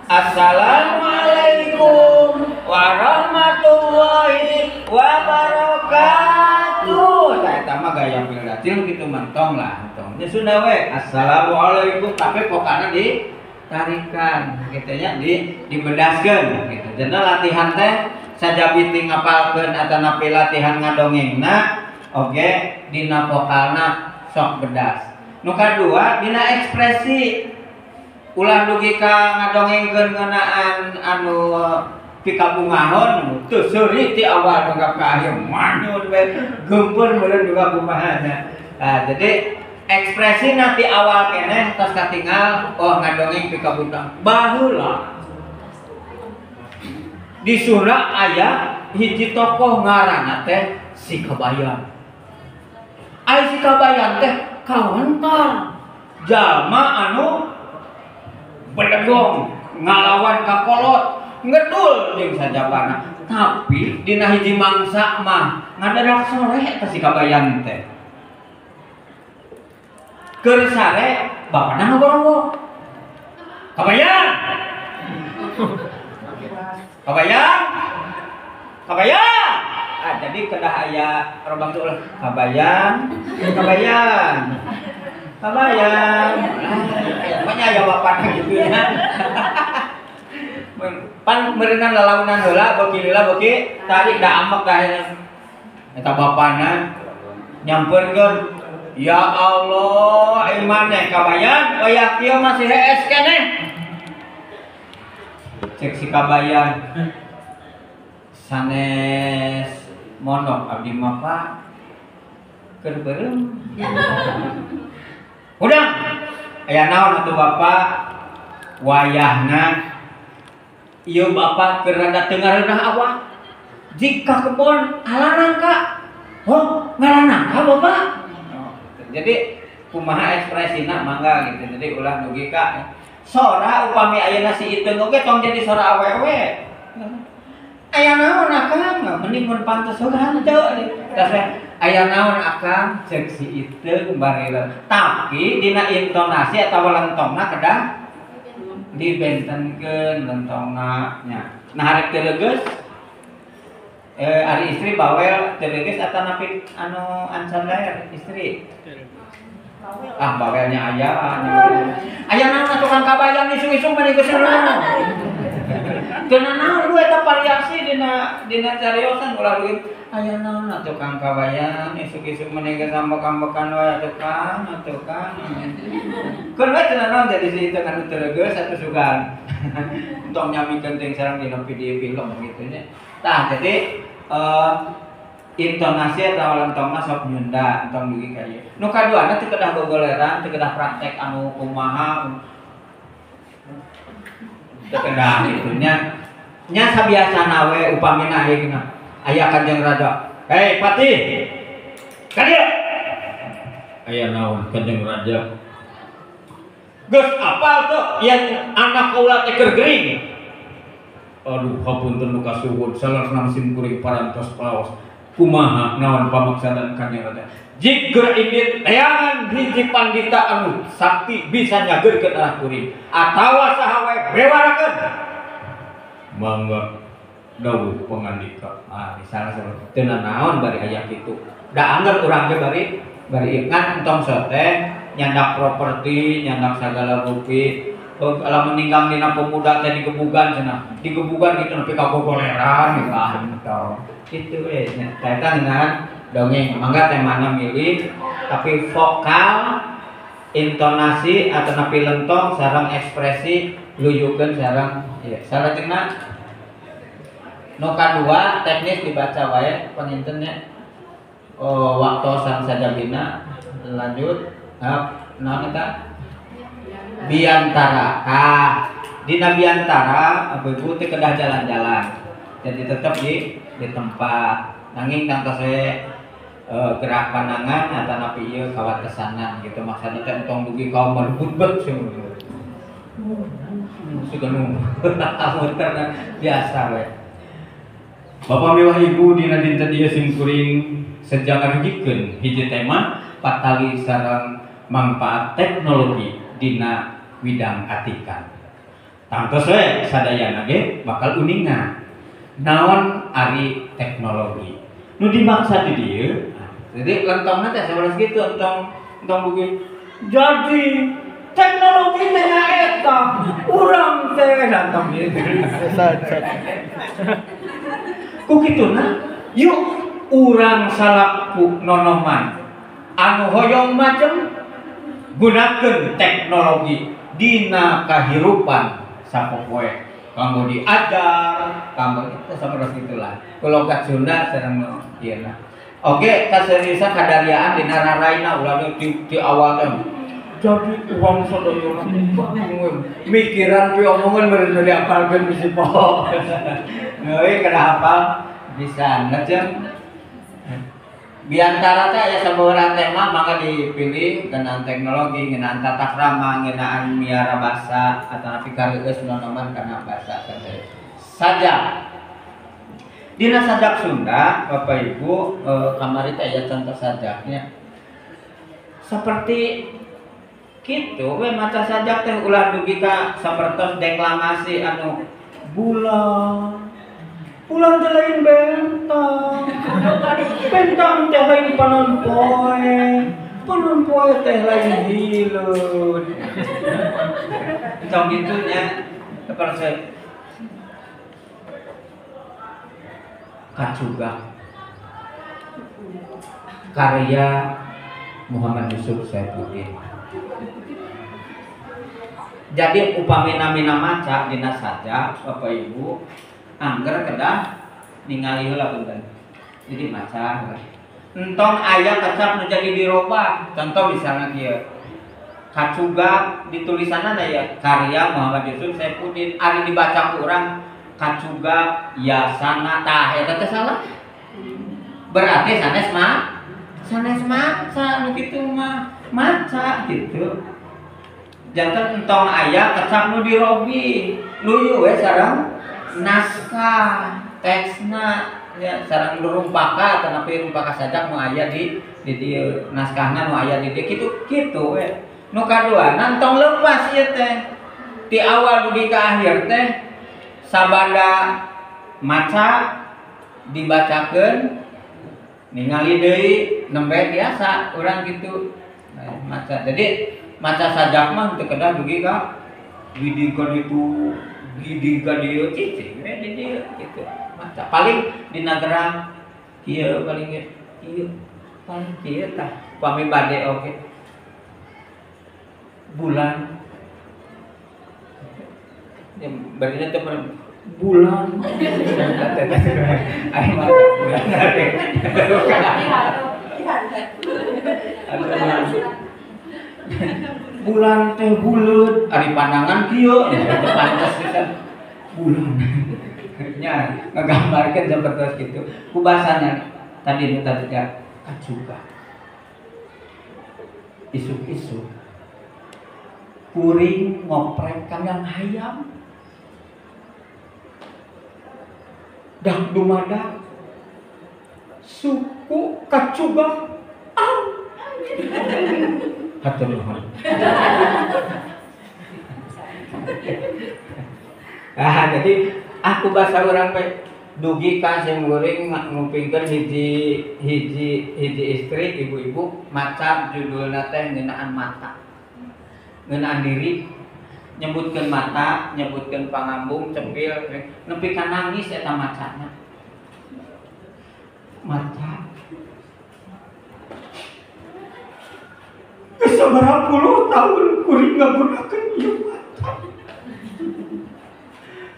Assalamualaikum warahmatullahi wabarakatuh. Tah eta mah gaya pidacil kitu mentong lah, entong. Nya sudah we assalamualaikum tapi pokokna ditarikan kitu nya dibedaskeun gitu. Jadi latihan teh sajabi ti ngapalkeun atanapi latihan ngadongengna oge dina vokalna sok bedas. Nu kadua dina ekspresi ulah dugi ka ngadongengkeun ngeunaan anu Pikabungahon teu seuri ti awal dongkap ka akhir manyun we geumpeur meureun juga kumahana. Nah, jadi ekspresi nanti awal keneh tos katingal oh ngadongeng pikabungah. Baheula di Sunda aya hiji tokoh ngaranna teh Si Kabayan. Ai Si Kabayan teh kawentar jalma anu bedegong ngalawan kakolot ngedul jeung sajabana. Tapi dina hiji mangsa mah ngadadak sore eta Si Kabayan teh. Keur sare bapana ngagorowok. Kabayan. Kabayan. Kabayan. Ah, jadi kedah aya robang tuh lah. Kabayan, kabayan. Kabayan. Pokoknya aya bapana gitu ya. Pan meureunna lalaunan heula beuki heula beuki tarik da amek ka eta bapana nyampeurkeun. Ya Allah, imaneh Kabayan wayah kieu masih hees keneh. Cek si Kabayan sanes mondok abdi mah Pak keur beureum. Hudang aya naon atuh Bapak wayahna ieu Bapak keur rada teu ngareunah awak. Jika kebon ala nangka. Oh, ngaranangka Bapak. Oh, jadi kumaha ekspresina mangga gitu. Jadi ulah dugi ka sora upami ayeuna si Iteung oge tong jadi sora awewe. Aya naon akang? Mending mun pantes oge henteu. Tas aya naon akang ceuk si Iteung bari. Tapi dina intonasi atawa lentongna kedah dibentenkeun lentongna nya. Nah harek teu legeus ari istri bawel teu legeus atanapi anu ancan leher istri. Ah bawelnya aya. Aya naon tukang Kabayan isung-isung mani geus naon. Teu naon lu eta variasi dina dina cariosan ulah duit. Aya naon tukang Kabayan isuk-isuk mani geus ambek-ambekan wae tukang tukang. Keun we teu naon jadi si itu kan teu legeus atuh sugan. Entong nyamikeun teuing sareng dina video film gitu nya. Tah jadi intonasi atau lentongna sok nyunda entong dugi ka ieu. Nu kaduana teu kedah gogoleran, teu kedah praktek anu kumaha. Teu kedah kitu nya. Nya sabiasana we upamina ayeuna aya Kanjeng Raja. Hei Patih. Ka dieu. Aya naon Kanjeng Raja? Geus apal teu yen anak kaula teh keur gering. Aduh hapunten nu kasuhun salarna sim kuring parantos paos. Kumaha naon pamaksadan Kanjeng Raja? Jik geur indit teangan hiji pandita anu sakti bisa nyageurkeun anak kuring atawa saha wae bewarakeun. Mangga dawuh pangandika. Ah misalna saperti teu nanaon bari aya kitu. Da angger urang ge bari bari ngan entong sote nyandak properti, nyandak sagala rupi. Lamun ninggang dina pemuda teh digebugan cenah. Digebugan gitu nepi ka gogoleran gitu ah entong. Kitu we nya. Eta ngeunaan dongeng mangga temana milih tapi vokal, intonasi atau napi lentong sareng ekspresi luyukeun sareng ieu. Salajengna nu kadua teknis dibaca wae panginten nya. Oh, waktu sareng sajabina lanjut. Naon eta? Biantara. Ah, dina biantara ibu teh kedah jalan-jalan. Jadi tetap di tempat. Nanging tangtos we gerak pandangan atanapi ieu kawatesanan gitu maksudna teh entong dugi ka melebut-bet sih. Suka nu muter biasa we. Bapak miwah ibu dina dinten ieu sim kuring sejak ngadugikeun hiji tema patali sareng manfaat teknologi dina widang atikan. Tangtos we sadayana ge bakal uninga naon ari teknologi. Nu dimaksud di dieu, jadi lentongna teh sabelas kitu entong entong dugi. Jadi teknologi teh nyaeta urang teh lentong ieu. Ku kituna yuk urang salaku nonoman anu hoyong macem gunakeun teknologi dina kahirupan sapopoe. Kanggo diajar, kanggo itu sapertos itulah. Ku logat Sunda sareng ieu lah. Oke, kaseriusan kadariaan dina raraina ulah di awal teh. Jadi uang sadayana mikiran pi omongan meureun nu diapalkeun bisi poho. Neuy kada hafal bisa ngejeng. Biantara teh aya sababaraha tema mangga dipilih ngeunaan teknologi, ngeunaan tata krama, ngeunaan miara basa atanapi kareueus nonoman kana basa sajak. Dina sajak Sunda, Bapak Ibu, kamari teh aya contoh sajaknya. Seperti kitu we maca sajak teh ulah dugi ka sapertos deklamasi anu bulan bulan teh lain bentang, bentang teh lain panon poe, panon poe teh lain hileud. Tong kitu nya seperti Kacugak karya Muhammad Yusuf Saifuddin. Jadi upami namina maca dina sajak Bapak Ibu angger kedah ningali heula punten. Jadi maca heula. Entong aya kecap nu jadi dirobah. Contoh misalnya kieu. Kacugak ditulisanna aya karya Muhammad Yusuf Saifuddin, ari dibaca ku urang kacugak yasana tah eta teh salah. Berarti sanes mah sanes maca nu kitu mah maca gitu. Janten entong aya kecap nu dirobi. Luyu we sareng naskah teksna ya sareng rumpaka tanapi rumpaka sajak nu aya di dieu naskahna nu aya di dieu kitu kitu we. Nu kaduana entong lepas ieu teh. Di awal dugi ka akhir teh sabada maca dibacakeun ningali deui nembe biasa urang kitu maca. Jadi maca sajak mah teu kedah dugi ka gidi ka ditu gidi ka dieu cicing we di dieu kitu. Maca paling dina gerang kieu paling kieu paling kieu tah upami bade oge bulan ya berarti teh bulan ari maca bulan bulan teh buleut ari pandangan kieu teu pantes pisan bulan nya ngagambarkeun sapertos kitu ku basana tadi nu tadi kacugak isuk-isuk kuring ngoprek kandang hayam dah dumadak suku kacugak au hatur nuhun. Ah jadi aku bahasa urang we dugi ka sim kuring ngupingkeun hiji hiji hiji istri ibu-ibu maca judulna teh ngeunaan mata. Ngeunaan diri nyebutkeun mata, nyebutkeun pangambung, cepil, nepi ka nangis eta macana. Maca geus sabaraha puluh tahun kuring ngagunakeun ieu mata.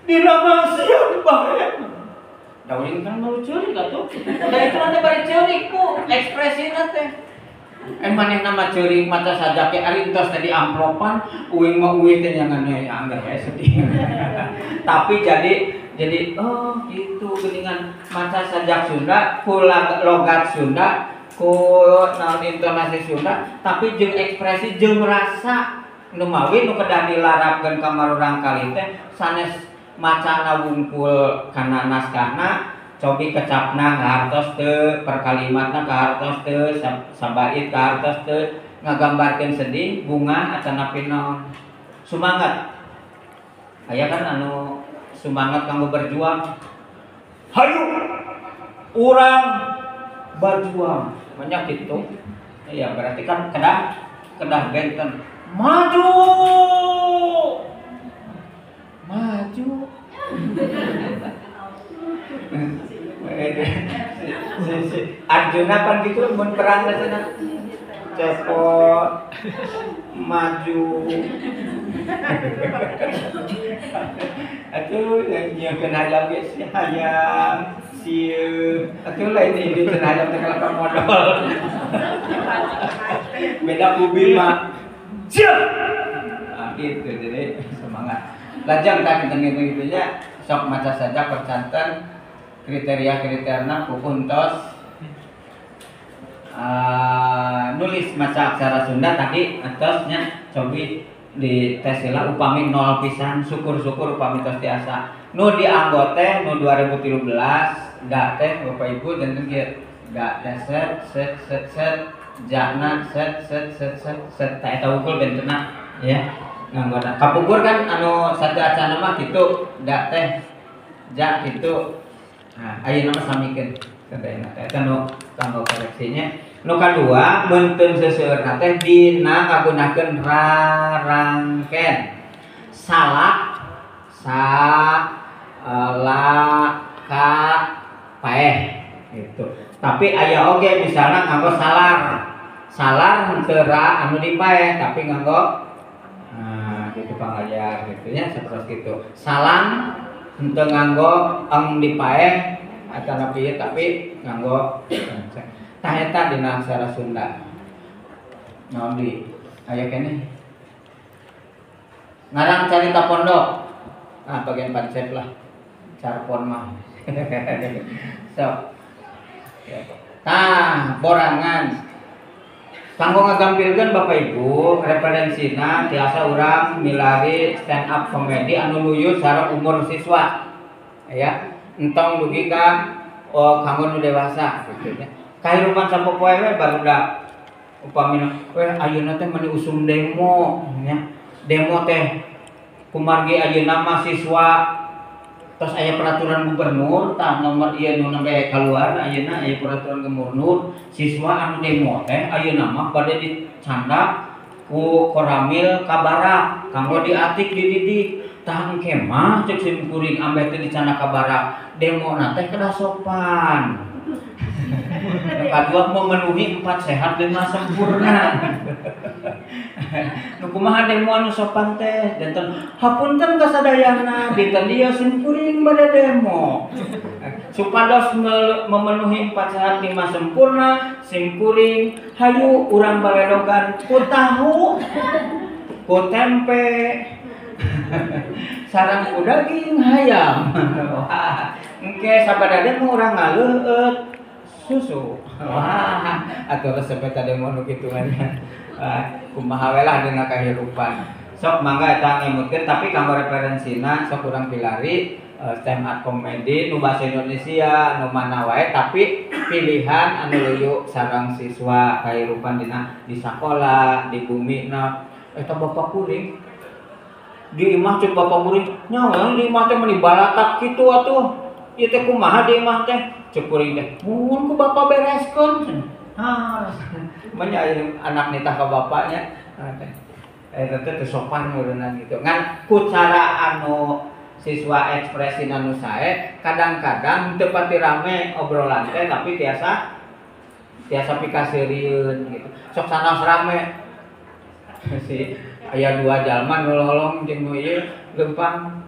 Dina maksiat bae. Da uing kan mau ceurik atuh. Da itu nanti bari ceurik ku ekspresina teh. Manehna mah ceurik maca sajak ge ari entos teh di amplopan uing mah uih teh nyangan we angger we sedih. Tapi jadi oh gitu geuningan maca sajak Sunda ku logat Sunda ku naon intonasi Sunda tapi jeung ekspresi jeung rasa nu mawi nu kedah dilarapkeun ka marurang kali teh sanes macana wungkul kana naskahna cobi kecapna kahartos teu perkalimatna kahartos teu sabait kahartos teu ngagambarkeun sedih bunga atanapi naon sumangat aya kan anu sumangat kanggo berjuang hayu urang berjuang banyak gitu ya berarti kan kedah benten maju maju Arjuna kan gitu mun perang cenah cepot maju. Atuh nyieun hayam ge si hayam sieun. Atuh lain ini teh hayam teh kalakar modal. Beda ku Bima. Sieun. Nah, gitu jadi semangat. Lajang tah kinten gitu nya sok maca saja percanten kriteria-kriterna ku untos nulis maca aksara Sunda tadi antosnya cobi di tes heula upami 0 pisan syukur-syukur upami tos tiasa nu dianggo teh nu 2013 da teh Bapak Ibu janten kieu da teh set set set set jana set set set set set ta eta wungkul bentenna ya nganggona kapungkur kan anu satu acana mah kitu da teh ja kitu. Nah, ayeuna mah samikeun sadayana teh eta nu kanggo koreksinya. Nu kadua meuntun seseueurna teh dina ngagunakeun rarangken. Salak sa la ka paeh gitu. Tapi aya oge misalna nganggo salar. Salar henteu ra anu dipaeh tapi nganggo nah gitu pangajar gitu nya sapertos kitu. Salam henteu nganggo eng dipaeh atanapi ieu tapi nganggo tah eta dina aksara Sunda. Naon di aya keneh ngarang carita pondok. Nah, bagian pansep lah. Carpon mah. So. Tah, borangan. Kanggo ngagampilkeun Bapak Ibu, referensina tiasa urang milari stand up komedi anu luyu sareng umur siswa. Ya, entong dugi ka kanggo nu dewasa gitu nya. Kahirupan sapopoe we barudak upamina we ayeuna teh meuni usum demo nya. Demo teh kumargi ayeuna mah siswa tos aya peraturan gubernur tah nomor ieu nu nembe kaluar ayeuna aya peraturan gubernur siswa anu demo teh ayeuna mah bade dicandak ku Koramil ka barak kanggo diatik dididik. Tah engke mah ceuk sim kuring ambeh teh dicandak ka barak demo na teh kedah sopan. Kadua memenuhi 4 sehat 5 sempurna. Nu kumaha demo anu sopan teh janten hapunten ka sadayana dinten ieu sim kuring bade demo. Supados memenuhi 4 sehat 5 sempurna sim kuring hayu urang baledogan ku tahu ku tempe sareng ku daging hayam. Wah, engke sabada demo urang ngaleueut susu. Wah, atuh resep eta demo nu kitu mah. Kumaha we lah dina kahirupan. Sok mangga eta ngemutkeun tapi kanggo referensina sok urang pilari stand up comedy nu bahasa Indonesia nu mana wae tapi pilihan anu luyu sareng siswa kahirupan dina di sakola, di bumi na eta bapak kuring di imah ceuk bapak kuring nyawa di imah teh meuni balatak kitu atuh. Ieu teh kumaha di imah teh ceuk kuring teh mun ku bapak bereskeun. Ah, banyak anak nitah ke bapaknya eta teh teu sopan meureunna gitu. Ngan ku cara anu siswa ekspresi anu sae kadang-kadang teu pati rame obrolan teh tapi tiasa pikaseurieun gitu. Sok sanaos rame si aya 2 jalma nu lolong jeung nu ieu leumpang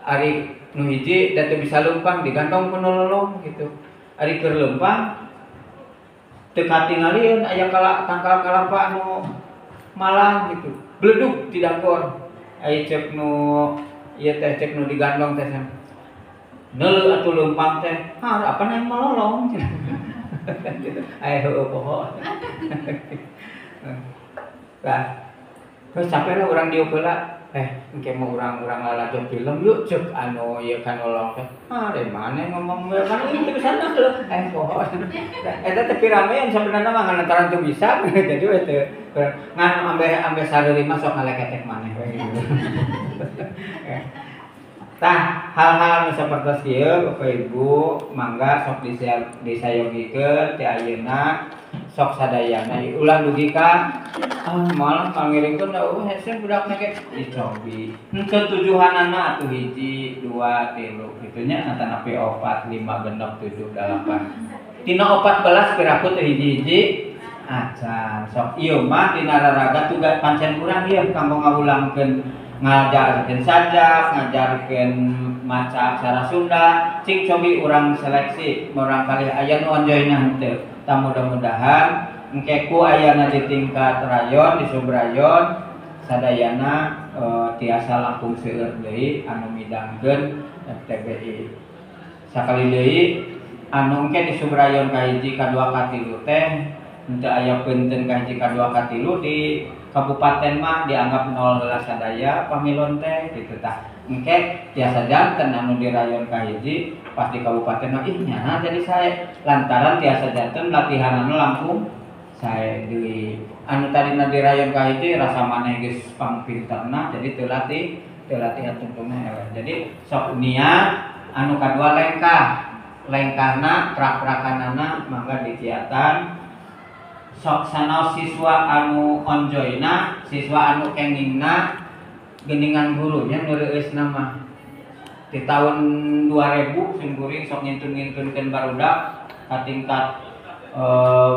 ari nu hiji da teu bisa leumpang digantong ku nu lolong gitu. Ari keur leumpang teu katingalieun aya tangkal kalapa anu malang gitu. Bledug didangkor. Aya ceuk nu ieu teh ceuk nu digandong teh. Neuleuh atuh leumpang teh, "Ah, apa yang melolong?" Gitu. Aya heueuh poho. Lah, terus capek lah urang diuk heula. Engke mah urang-urang lalajo film yuk ceuk anu ieu kan nolong teh. Ah, dari mana ngomong we kan ieu teu bisa leuh. Poho. Eta teh piramean sebenarnya mah ngan lantaran teu bisa jadi we teu ngan ambe sareuri mah sok ngaleketek maneh we gitu. Tah, hal-hal nu sapertos kieu Bapak Ibu mangga sok disayogikeun ti ayeuna sok sadayana ulah dugi ka malah pangiringkeun da eueuh hese budakna ge dicobi. Henteu tujuhanana atuh 1 2 3 kitu nya atanapi 4 5 6 7 8. Tina 14 piraku teh hiji-hiji Acan. Sok ieu mah dina raraga tugas pancen urang ieu kanggo ngawulangkeun ngajarkeun sajak, ngajarkeun maca aksara Sunda, cing cobi urang seleksi murang kali aya nu onjoyna henteu. Tah mudah-mudahan engke ku ayana di tingkat rayon, di subrayon sadayana tiasa langkung seueur deui anu midangkeun FTBI. Sakali deui anu engke di subrayon kahiji kadua katilu teh henteu aya peunteun kahiji kadua katilu di kabupaten mah dianggap nol heula sadaya pamilon teh kitu tah. Engke tiasa janten anu di rayon kahiji pas di kabupaten mah ih nyana jadi sae lantaran tiasa janten latihanana langkung sae deui. Anu tadina di rayon kahiji rasa maneh geus pangpinterna jadi teu latih teu latihan tungtungna eleh. Jadi sok niat anu kadua lengkah. Lengkahna prak-prakanana mangga dikiatan. Sok sanaos siswa anu onjoyna, siswa anu kengingna geuningan gurunya nu reueusna mah. Di tahun 2000 simkuring sok ngintun-ngintunkeun barudak ka tingkat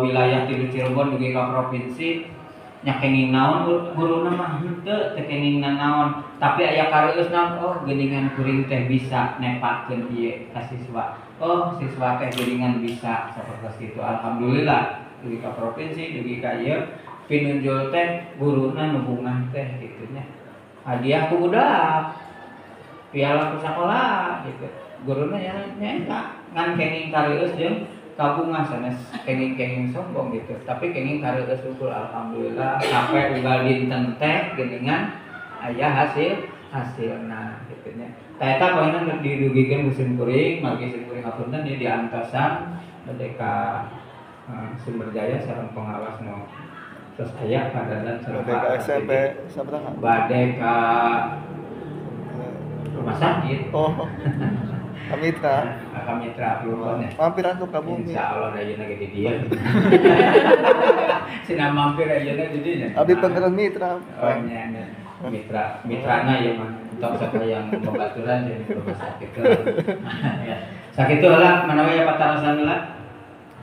wilayah tilu Cirebon dugi ka provinsi nya kenging naon guruna mah henteu teu kenging naon tapi aya kareueus naon oh geuningan kuring teh bisa nepakeun ieu ka siswa oh siswa teh geuningan bisa sapertos kitu alhamdulillah dugi ka provinsi dugi ka ieu pinunjul teh guruna nu bungah teh kitu nya hadiah ku budak piala ku sakola gitu guruna nya eta ngan kenging kareueus jeung kabungah sanes kenging-kenging sombong gitu tapi kenging kareueus unggul alhamdulillah sampai unggal dinten teh geuningan aya hasilna kitu nya tah eta poenan didugikeun ku simkuring margi simkuring hapunten ieu diantosan bade ka Sumber Jaya sareng pengawas nu terus aya padanan sareng bade ka SMP sabaraha bade ka rumah sakit oh Kamitra. Kamitra ya. Mampir atuh ka bumi. Insyaallah ayeuna ge di dieu. Cenah mampir ayeuna di dieu. Abdi pengkeran mitra. Oh nya mitra, mitrana ieu mah tong sakayang babaturan jeung rumah sakit. Ya. Sakitu heula manawi aya patarosan heula.